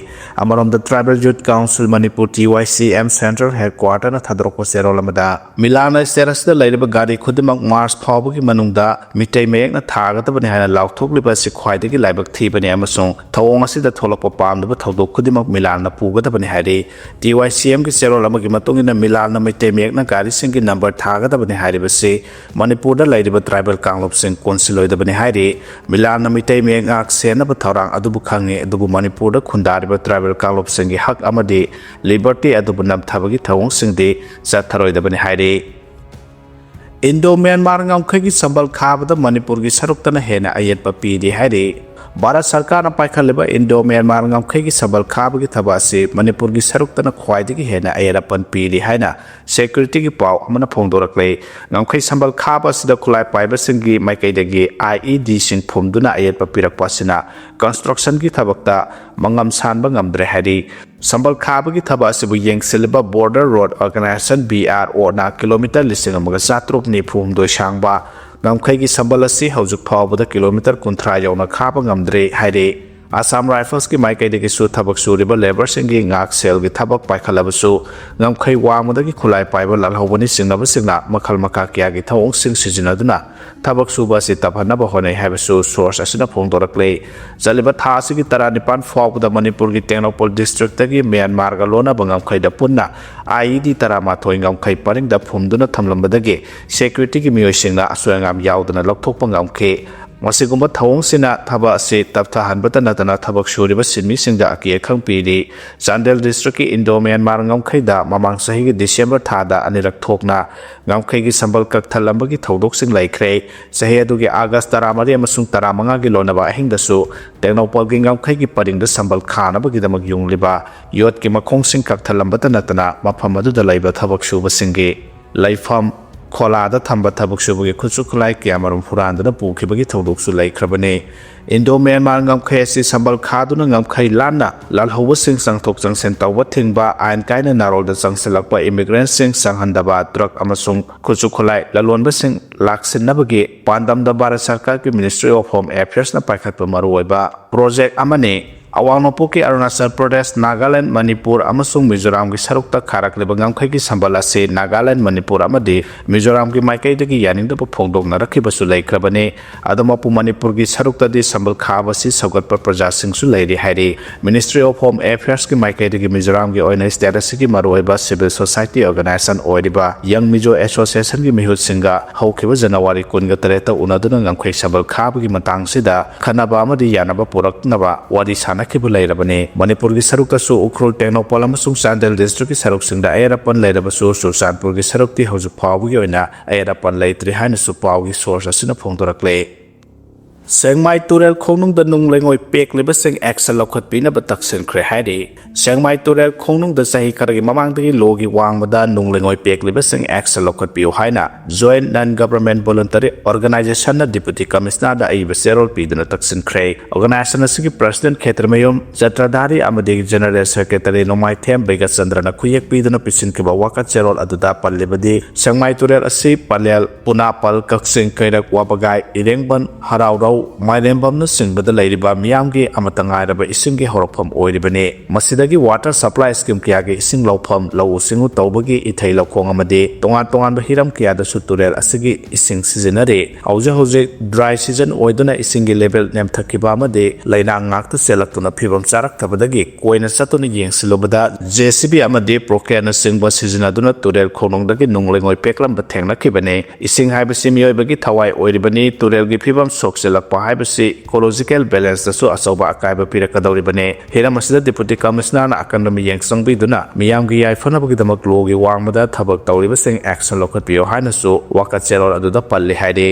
ꯑꯃꯔꯣꯝꯗ Tribal Youth Council Manipur, TYCM, Central Headquarterꯅ ꯊꯥꯗꯣꯔꯛꯄ ꯆꯦꯔꯣꯜ ꯑꯃꯗ ꯃꯤꯂꯥꯜꯅ state ꯑꯁꯤꯗ ꯂꯩꯔꯤꯕ ꯒꯥꯔꯤ ꯈꯨꯗꯤꯡꯃꯛ March ꯐꯥꯎꯕꯒꯤ ꯃꯅꯨꯡꯗ ꯃꯤꯇꯩ ꯃꯌꯦꯛꯅ ꯊꯥꯒꯗꯕꯅꯤ ꯍꯥꯏꯅ ꯂꯥꯎꯊꯣꯛꯂꯤꯕ ꯑꯁꯤ ꯈ꯭ꯋꯥꯏꯗꯒꯤ ꯂꯥꯏꯕꯛ ꯊꯤꯕꯅꯤ ꯑꯃꯁꯨꯡ ꯊꯧꯑꯣꯡ ꯑꯁꯤꯗ ꯊꯣꯛꯂꯛꯄ ꯄꯥꯝꯗꯕ ꯊꯧꯗꯣꯛ ꯈꯨꯗꯤꯡꯃꯛ ꯃꯤꯂꯥꯜꯅ ꯄꯨꯒꯗꯕꯅꯤ ꯍꯥꯏꯔꯤ꯫ TYCMꯒꯤ ꯆꯦꯔꯣꯜ ꯑꯃꯒꯤ ꯃꯇꯨꯡ ꯏꯟꯅ ꯃꯤꯂꯥꯜꯅ ꯃꯩꯇꯩ ꯃꯌꯦꯛꯅ ꯒꯥꯔꯤꯁꯤꯡꯒꯤ number ꯊꯥꯒꯗꯕꯅꯤ ꯍꯥꯏꯔꯤꯕꯁꯤ ꯃꯅꯤꯄꯨꯔꯗ ꯂꯩꯔꯤꯕ tribal ꯀꯥꯡꯂꯨꯞ ꯀꯥꯡꯂꯨꯞꯁꯤꯡ ꯀꯣꯟꯁꯤꯜꯂꯣꯏꯗꯕꯅꯤ ꯍꯥꯏꯔꯤ꯫ ꯃꯤꯂꯥꯟꯅ ꯃꯤꯇꯩ ꯃꯌꯦꯛ ꯉꯥꯛ ꯁꯦꯟꯅꯕ ꯊꯧꯔꯥꯡ ꯑꯗꯨꯕꯨ ꯈꯪꯉꯤ, ꯑꯗꯨꯕꯨ ꯃꯅꯤꯄꯨꯔꯗ ꯈꯨꯟꯗꯥꯔꯤꯕ tribal ꯀꯥꯡꯂꯨꯞꯁꯤꯡꯒꯤ ꯍꯛ ꯑꯃꯗꯤ liberty ꯑꯗꯨꯕꯨ ꯅꯝꯊꯕꯒꯤ ꯊꯧꯑꯣꯡꯁꯤꯡꯗꯤ ꯆꯠꯊꯔꯣꯏꯗꯕꯅꯤ ꯍꯥꯏꯔꯤ꯫ ꯏꯟꯗꯣ ꯃ꯭ꯌꯥꯟꯃꯥꯔ ꯉꯝꯈꯩꯒꯤ ꯁꯝꯕꯜ ꯈꯥꯕꯗ ꯃꯅꯤꯄꯨꯔꯒꯤ ꯁꯔꯨꯛꯇꯅ ꯍꯦꯟꯅ ꯑꯌꯦꯠꯄ ꯄꯤꯔꯤ ꯍꯥꯏꯔꯤ꯫ ꯚꯥꯔꯠ ꯁꯔꯀꯥꯔꯅ ꯄꯥꯏꯈꯠꯂꯤꯕ ꯏꯟꯗꯣ ꯃ꯭ꯌꯥꯟꯃꯥꯔ ꯉꯝꯈꯩꯒꯤ ꯁꯝꯕꯜ ꯈꯥꯕꯒꯤ ꯊꯕꯛ ꯑꯁꯤ ꯃꯅꯤꯄꯨꯔꯒꯤ ꯁꯔꯨꯛꯇꯅ ꯈ꯭ꯋꯥꯏꯗꯒꯤ ꯍꯦꯟꯅ ꯑꯌꯦꯠ ꯑꯄꯟ ꯄꯤꯔꯤ ꯍꯥꯏꯅ securityꯒꯤ ꯄꯥꯎ ꯑꯃꯅ ꯐꯣꯡꯗꯣꯔꯛꯂꯦ꯫ ꯉꯝꯈꯩ ꯁꯝꯕꯜ ꯈꯥꯕ ꯑꯁꯤꯗ ꯈꯨꯠꯂꯥꯏ ꯄꯥꯏꯕꯁꯤꯡꯒꯤ ꯃꯥꯏꯀꯩꯗꯒꯤ IEDꯁꯤꯡ ꯐꯨꯝꯗꯨꯅ ꯑꯌꯦꯠꯄ ꯄꯤꯔꯛꯄ ꯑꯁꯤꯅ constructionꯒꯤ ꯊꯕꯛꯇ ꯃꯉꯝ ꯁꯥꯟꯕ ꯉꯝꯗ꯭ꯔꯦ ꯍꯥꯏꯔꯤ꯫ ꯁꯝꯕꯜ ꯈꯥꯕꯒꯤ ꯊꯕꯛ ꯑꯁꯤꯕꯨ ꯌꯦꯡꯁꯤꯜꯂꯤꯕ Border Road Organisation, BROꯅ kilometre ꯂꯤꯁꯤꯡ ꯑꯃꯒ ꯆꯥꯇ꯭ꯔꯨꯛ ꯅꯤꯐꯨ ꯍꯨꯝꯗꯣꯏ ꯁꯥꯡꯕ ꯉꯝꯈꯩꯒꯤ ꯁꯝꯕꯜ ꯑꯁꯤ ꯍꯧꯖꯤꯛ ꯐꯥꯎꯕꯗ kilometre ꯀꯨꯟꯊ꯭ꯔꯥ ꯌꯧꯅ ꯈꯥꯕ ꯉꯝꯗ꯭ꯔꯤ ꯍꯥꯏꯔꯤ꯫ Assam Riflesꯀꯤ ꯃꯥꯏꯀꯩꯗꯒꯤꯁꯨ ꯊꯕꯛ ꯁꯨꯔꯤꯕ labourꯁꯤꯡꯒꯤ ꯉꯥꯛꯁꯦꯜꯒꯤ ꯊꯕꯛ ꯄꯥꯏꯈꯠꯂꯕꯁꯨ, ꯉꯝꯈꯩ ꯋꯥꯡꯃꯗꯒꯤ ꯈꯨꯠꯂꯥꯏ ꯄꯥꯏꯕ ꯂꯥꯜꯍꯧꯕꯅ ꯆꯤꯡꯅꯕꯁꯤꯡꯅ ꯃꯈꯜ ꯃꯈꯥ ꯀꯌꯥꯒꯤ ꯊꯧꯑꯣꯡꯁꯤꯡ ꯁꯤꯖꯤꯟꯅꯗꯨꯅ ꯊꯕꯛ ꯁꯨꯕ ꯑꯁꯤ ꯇꯞꯍꯟꯅꯕ ꯍꯣꯠꯅꯩ ꯍꯥꯏꯕꯁꯨ source ꯑꯁꯤꯅ ꯐꯣꯡꯗꯣꯔꯛꯂꯦ꯫ ꯆꯠꯂꯤꯕ ꯊꯥ ꯑꯁꯤꯒꯤ ꯇꯔꯥꯅꯤꯄꯥꯟ ꯐꯥꯎꯕꯗ ꯃꯅꯤꯄꯨꯔꯒꯤ ꯇꯦꯡꯅꯧꯄꯜ districtꯇꯒꯤ ꯃ꯭ꯌꯥꯟꯃꯥꯔꯒ ꯂꯣꯟꯅꯕ ꯉꯝꯈꯩꯗ ꯄꯨꯟꯅ IED ꯇꯔꯥꯃꯥꯊꯣꯏ ꯉꯝꯈꯩ ꯄꯔꯤꯡꯗ ꯐꯨꯝꯗꯨꯅ ꯊꯝꯂꯝꯕꯗꯒꯤ securityꯒꯤ ꯃꯤꯑꯣꯏꯁꯤꯡꯅ ꯑꯁꯣꯏ ꯑꯉꯥꯝ ꯌꯥꯎꯗꯅ ꯂꯧꯊꯣꯛꯄ ꯉꯝꯈꯤ꯫ ꯃꯁꯤꯒꯨꯝꯕ ꯊꯧꯑꯣꯡꯁꯤꯅ ꯊꯕꯛ ꯑꯁꯤ ꯇꯞꯊꯍꯟꯕꯇ ꯅꯠꯇꯅ ꯊꯕꯛ ꯁꯨꯔꯤꯕ ꯁꯤꯟꯃꯤꯁꯤꯡꯗ ꯑꯀꯤ ꯑꯈꯪ ꯄꯤꯔꯤ꯫ ꯆꯥꯟꯗꯦꯜ districtꯀꯤ ꯏꯟꯗꯣ ꯃ꯭ꯌꯥꯟꯃꯥꯔ ꯉꯝꯈꯩꯗ ꯃꯃꯥꯡ ꯆꯍꯤꯒꯤ December ꯊꯥꯗ ꯑꯅꯤꯔꯛ ꯊꯣꯛꯅ ꯉꯝꯈꯩꯒꯤ ꯁꯝꯕꯜ ꯀꯛꯊꯠꯂꯝꯕꯒꯤ ꯊꯧꯗꯣꯛꯁꯤꯡ ꯂꯩꯈ꯭ꯔꯦ꯫ ꯆꯍꯤ ꯑꯗꯨꯒꯤ August ꯇꯔꯥꯃꯔꯤ ꯑꯃꯁꯨꯡ ꯇꯔꯥꯃꯉꯥꯒꯤ ꯂꯣꯟꯅꯕ ꯑꯍꯤꯡꯗꯁꯨ ꯇꯦꯡꯅꯧꯄꯜꯒꯤ ꯉꯝꯈꯩꯒꯤ ꯄꯔꯤꯡꯗ ꯁꯝꯕꯜ ꯈꯥꯅꯕꯒꯤꯗꯃꯛ ꯌꯨꯡꯂꯤꯕ ꯌꯣꯠꯀꯤ ꯃꯈꯣꯡꯁꯤꯡ ꯀꯛꯊꯠꯂꯝꯕꯇ ꯅꯠꯇꯅ ꯃꯐꯝ ꯑꯗꯨꯗ ꯂꯩꯕ ꯊꯕꯛ ꯁꯨꯕꯁꯤꯡꯒꯤ ꯂꯩꯐꯝ ꯈꯣꯂꯥꯗ ꯊꯝꯕ ꯊꯕꯛ ꯁꯨꯕꯒꯤ ꯈꯨꯠꯁꯨ ꯈꯨꯠꯂꯥꯏ ꯀꯌꯥꯃꯔꯨꯝ ꯍꯨꯔꯥꯟꯗꯨꯅ ꯄꯨꯈꯤꯕꯒꯤ ꯊꯧꯗꯣꯛꯁꯨ ꯂꯩꯈ꯭ꯔꯕꯅꯤ꯫ ꯏꯟꯗꯣ ꯃ꯭ꯌꯥꯟꯃꯥꯔ ꯉꯝꯈꯩ ꯑꯁꯤ ꯁꯝꯕꯜ ꯈꯥꯗꯨꯅ ꯉꯝꯈꯩ ꯂꯥꯟꯅ ꯂꯥꯜꯍꯧꯕꯁꯤꯡ ꯆꯪꯊꯣꯛ ꯆꯪꯁꯤꯟ ꯇꯧꯕ ꯊꯤꯡꯕ, ꯑꯥꯏꯟ ꯀꯥꯏꯅ ꯅꯥꯔꯣꯜꯗ ꯆꯪꯁꯤꯜꯂꯛꯄ immigrantꯁꯤꯡ ꯆꯪꯍꯟꯗꯕ, drug ꯑꯃꯁꯨꯡ ꯈꯨꯠꯁꯨ ꯈꯨꯠꯂꯥꯏ ꯂꯂꯣꯟꯕꯁꯤꯡ ꯂꯥꯛꯁꯤꯟꯅꯕꯒꯤ ꯄꯥꯟꯗꯝꯗ ꯚꯥꯔꯠ ꯁꯔꯀꯥꯔꯒꯤ Ministry of Home Affairsꯅ ꯄꯥꯏꯈꯠꯄ ꯃꯔꯨꯑꯣꯏꯕ project ꯑꯃꯅꯤ꯫ ꯑꯋꯥꯡ ꯅꯣꯡꯄꯣꯛꯀꯤ ꯑꯔꯨꯅꯥꯆꯜ ꯄ꯭ꯔꯗꯦꯁ, ꯅꯥꯒꯥꯂꯦꯟꯗ, ꯃꯅꯤꯄꯨꯔ ꯑꯃꯁꯨꯡ ꯃꯤꯖꯣꯔꯥꯝꯒꯤ ꯁꯔꯨꯛꯇ ꯈꯥꯔꯛꯂꯤꯕ ꯉꯝꯈꯩꯒꯤ ꯁꯝꯕꯜ ꯑꯁꯤ ꯅꯥꯒꯥꯂꯦꯟꯗ, ꯃꯅꯤꯄꯨꯔ ꯑꯃꯗꯤ ꯃꯤꯖꯣꯔꯥꯝꯒꯤ ꯃꯥꯏꯀꯩꯗꯒꯤ ꯌꯥꯅꯤꯡꯗꯕ ꯐꯣꯡꯗꯣꯛꯅꯔꯛꯈꯤꯕꯁꯨ ꯂꯩꯈ꯭ꯔꯕꯅꯤ꯫ ꯑꯗꯨꯃꯛꯄꯨ ꯃꯅꯤꯄꯨꯔꯒꯤ ꯁꯔꯨꯛꯇꯗꯤ ꯁꯝꯕꯜ ꯈꯥꯕꯁꯤ ꯁꯧꯒꯠꯄ ꯄ꯭ꯔꯖꯥꯁꯤꯡꯁꯨ ꯂꯩꯔꯤ ꯍꯥꯏꯔꯤ꯫ Ministry of Home Affairsꯀꯤ ꯃꯥꯏꯀꯩꯗꯒꯤ ꯃꯤꯖꯣꯔꯥꯝꯒꯤ ꯑꯣꯏꯅ state ꯑꯁꯤꯒꯤ ꯃꯔꯨꯑꯣꯏꯕ civil society organization ꯑꯣꯏꯔꯤꯕ Young Mizo Associationꯒꯤ ꯃꯤꯍꯨꯠꯁꯤꯡꯒ ꯍꯧꯈꯤꯕ ꯖꯅꯋꯥꯔꯤ ꯀꯨꯟꯒ ꯇꯔꯦꯠꯇ ꯎꯅꯗꯨꯅ ꯉꯝꯈꯩ ꯁꯝꯕꯜ ꯈꯥꯕꯒꯤ ꯃꯇꯥꯡꯁꯤꯗ ꯈꯟꯅꯕ ꯑꯃꯗꯤ ꯌꯥꯅꯕ ꯄꯨꯔꯛꯅꯕ ꯋꯥꯔꯤ ꯁꯥꯟꯅꯈꯤꯕ ꯂꯩꯔꯕꯅꯤ꯫ ꯃꯅꯤꯄꯨꯔꯒꯤ ꯁꯔꯨꯛꯇꯁꯨ ꯎꯈ꯭ꯔꯨꯜ, ꯇꯦꯡꯅꯧꯄꯜ ꯑꯃꯁꯨꯡ ꯆꯥꯟꯗꯦꯜ districtꯀꯤ ꯁꯔꯨꯛꯁꯤꯡꯗ ꯑꯌꯦꯠ ꯑꯄꯟ ꯂꯩꯔꯕꯁꯨ, ꯆꯨꯔꯆꯥꯟꯄꯨꯔꯒꯤ ꯁꯔꯨꯛꯇꯤ ꯍꯧꯖꯤꯛ ꯐꯥꯎꯕꯒꯤ ꯑꯣꯏꯅ ꯑꯌꯦꯠ ꯑꯄꯟ ꯂꯩꯇ꯭ꯔꯤ ꯍꯥꯏꯅꯁꯨ ꯄꯥꯎꯒꯤ source ꯑꯁꯤꯅ ꯐꯣꯡꯗꯣꯔꯛꯂꯦ꯫ ꯁꯦꯡꯃꯥꯏ ꯇꯨꯔꯦꯜ ꯈꯣꯡꯅꯨꯡꯗ ꯅꯨꯡ ꯂꯩꯉꯣꯏ ꯄꯦꯛꯂꯤꯕꯁꯤꯡ action ꯂꯧꯈꯠꯄꯤꯅꯕ ꯇꯛꯁꯤꯟꯈ꯭ꯔꯦ ꯍꯥꯏꯔꯤ꯫ ꯁꯦꯡꯃꯥꯏ ꯇꯨꯔꯦꯜ ꯈꯣꯡꯅꯨꯡꯗ ꯆꯍꯤ ꯈꯔꯒꯤ ꯃꯃꯥꯡꯗꯒꯤ ꯂꯣꯒꯤ ꯋꯥꯡꯃꯗ ꯅꯨꯡ ꯂꯩꯉꯣꯏ ꯄꯦꯛꯂꯤꯕꯁꯤꯡ action ꯂꯧꯈꯠꯄꯤꯌꯨ ꯍꯥꯏꯅ Joint Non Government Voluntary Organizationꯅ Deputy Commissionerꯗ ꯑꯏꯕ ꯆꯦꯔꯣꯜ ꯄꯤꯗꯨꯅ ꯇꯛꯁꯤꯟꯈ꯭ꯔꯦ꯫ Organization ꯑꯁꯤꯒꯤ President ꯈꯦꯇ꯭ꯔꯃꯌꯨꯝ ꯆꯇ꯭ꯔꯙꯥꯔꯤ ꯑꯃꯗꯤ General Secretary ꯅꯣꯡꯃꯥꯏꯊꯦꯝ ꯕꯩꯒꯆꯟꯗ꯭ꯔꯅ ꯈꯨꯌꯦꯛ ꯄꯤꯗꯨꯅ ꯄꯤꯁꯤꯟꯈꯤꯕ ꯋꯥꯀꯠ ꯆꯦꯔꯣꯜ ꯑꯗꯨꯗ ꯄꯜꯂꯤꯕꯗꯤ, ꯁꯦꯡꯃꯥꯏ ꯇꯨꯔꯦꯜ ꯑꯁꯤ ꯄꯂꯦꯜ, ꯄꯨꯅꯥꯄꯜ, ꯀꯛꯆꯤꯡ, ꯀꯩꯔꯛ, ꯋꯥꯕꯒꯥꯏ, ꯏꯔꯦꯡꯕꯟ, ꯍꯔꯥꯎꯔꯧ, ꯃꯥꯏꯔꯦꯝꯕꯝꯅꯆꯤꯡꯕꯗ ꯂꯩꯔꯤꯕ ꯃꯤꯌꯥꯝꯒꯤ ꯑꯃꯠꯇ ꯉꯥꯏꯔꯕ ꯏꯁꯤꯡꯒꯤ ꯍꯧꯔꯛꯐꯝ ꯑꯣꯏꯔꯤꯕꯅꯤ꯫ ꯃꯁꯤꯗꯒꯤ water supply scheme ꯀꯌꯥꯒꯤ ꯏꯁꯤꯡ ꯂꯧꯐꯝ, ꯂꯧꯎ ꯁꯤꯡꯎ ꯇꯧꯕꯒꯤ ꯏꯊꯩ ꯂꯧꯈꯣꯡ ꯑꯃꯗꯤ ꯇꯣꯉꯥꯟ ꯇꯣꯉꯥꯟꯕ ꯍꯤꯔꯝ ꯀꯌꯥꯗꯁꯨ ꯇꯨꯔꯦꯜ ꯑꯁꯤꯒꯤ ꯏꯁꯤꯡ ꯁꯤꯖꯤꯟꯅꯔꯤ꯫ ꯍꯧꯖꯤꯛ ꯍꯧꯖꯤꯛ dry season ꯑꯣꯏꯗꯨꯅ ꯏꯁꯤꯡꯒꯤ level ꯅꯦꯝꯊꯈꯤꯕ ꯑꯃꯗꯤ ꯂꯩꯅꯥꯡ ꯉꯥꯛꯇ ꯆꯦꯜꯂꯛꯇꯨꯅ ꯐꯤꯕꯝ ꯆꯥꯔꯛꯇꯕꯗꯒꯤ ꯀꯣꯏꯅ ꯆꯠꯇꯨꯅ ꯌꯦꯡꯁꯤꯜꯂꯨꯕꯗ J C B ꯑꯃꯗꯤ Procrenaꯆꯤꯡꯕ ꯁꯤꯖꯤꯟꯅꯗꯨꯅ ꯇꯨꯔꯦꯜ ꯈꯣꯡꯅꯨꯡꯗꯒꯤ ꯅꯨꯡ ꯂꯩꯉꯣꯏ ꯄꯦꯛꯂꯝꯕ ꯊꯦꯡꯅꯈꯤꯕꯅꯤ꯫ ꯏꯁꯤꯡ ꯍꯥꯏꯕꯁꯤ ꯃꯤꯑꯣꯏꯕꯒꯤ ꯊꯋꯥꯏ ꯑꯣꯏꯔꯤꯕꯅꯤ꯫ ꯇꯨꯔꯦꯜꯒꯤ ꯐꯤꯕꯝ ꯁꯣꯛꯆꯤꯜꯂꯛꯄ ꯍꯥꯏꯕꯁꯤ ecological balanceꯇꯁꯨ ꯑꯆꯧꯕ ꯑꯀꯥꯏꯕ ꯄꯤꯔꯛꯀꯗꯧꯔꯤꯕꯅꯤ꯫ ꯍꯤꯔꯝ ꯑꯁꯤꯗ Deputy Commissionerꯅ ꯑꯀꯟꯕ ꯃꯤꯠꯌꯦꯡ ꯆꯪꯕꯤꯗꯨꯅ ꯃꯤꯌꯥꯝꯒꯤ ꯌꯥꯏꯐꯅꯕꯒꯤꯗꯃꯛ ꯂꯣꯒꯤ ꯋꯥꯡꯃꯗ ꯊꯕꯛ ꯇꯧꯔꯤꯕꯁꯤꯡ action ꯂꯧꯈꯠꯄꯤꯌꯨ ꯍꯥꯏꯅꯁꯨ ꯋꯥꯀꯠ ꯆꯦꯔꯣꯜ ꯑꯗꯨꯗ ꯄꯜꯂꯤ ꯍꯥꯏꯔꯤ꯫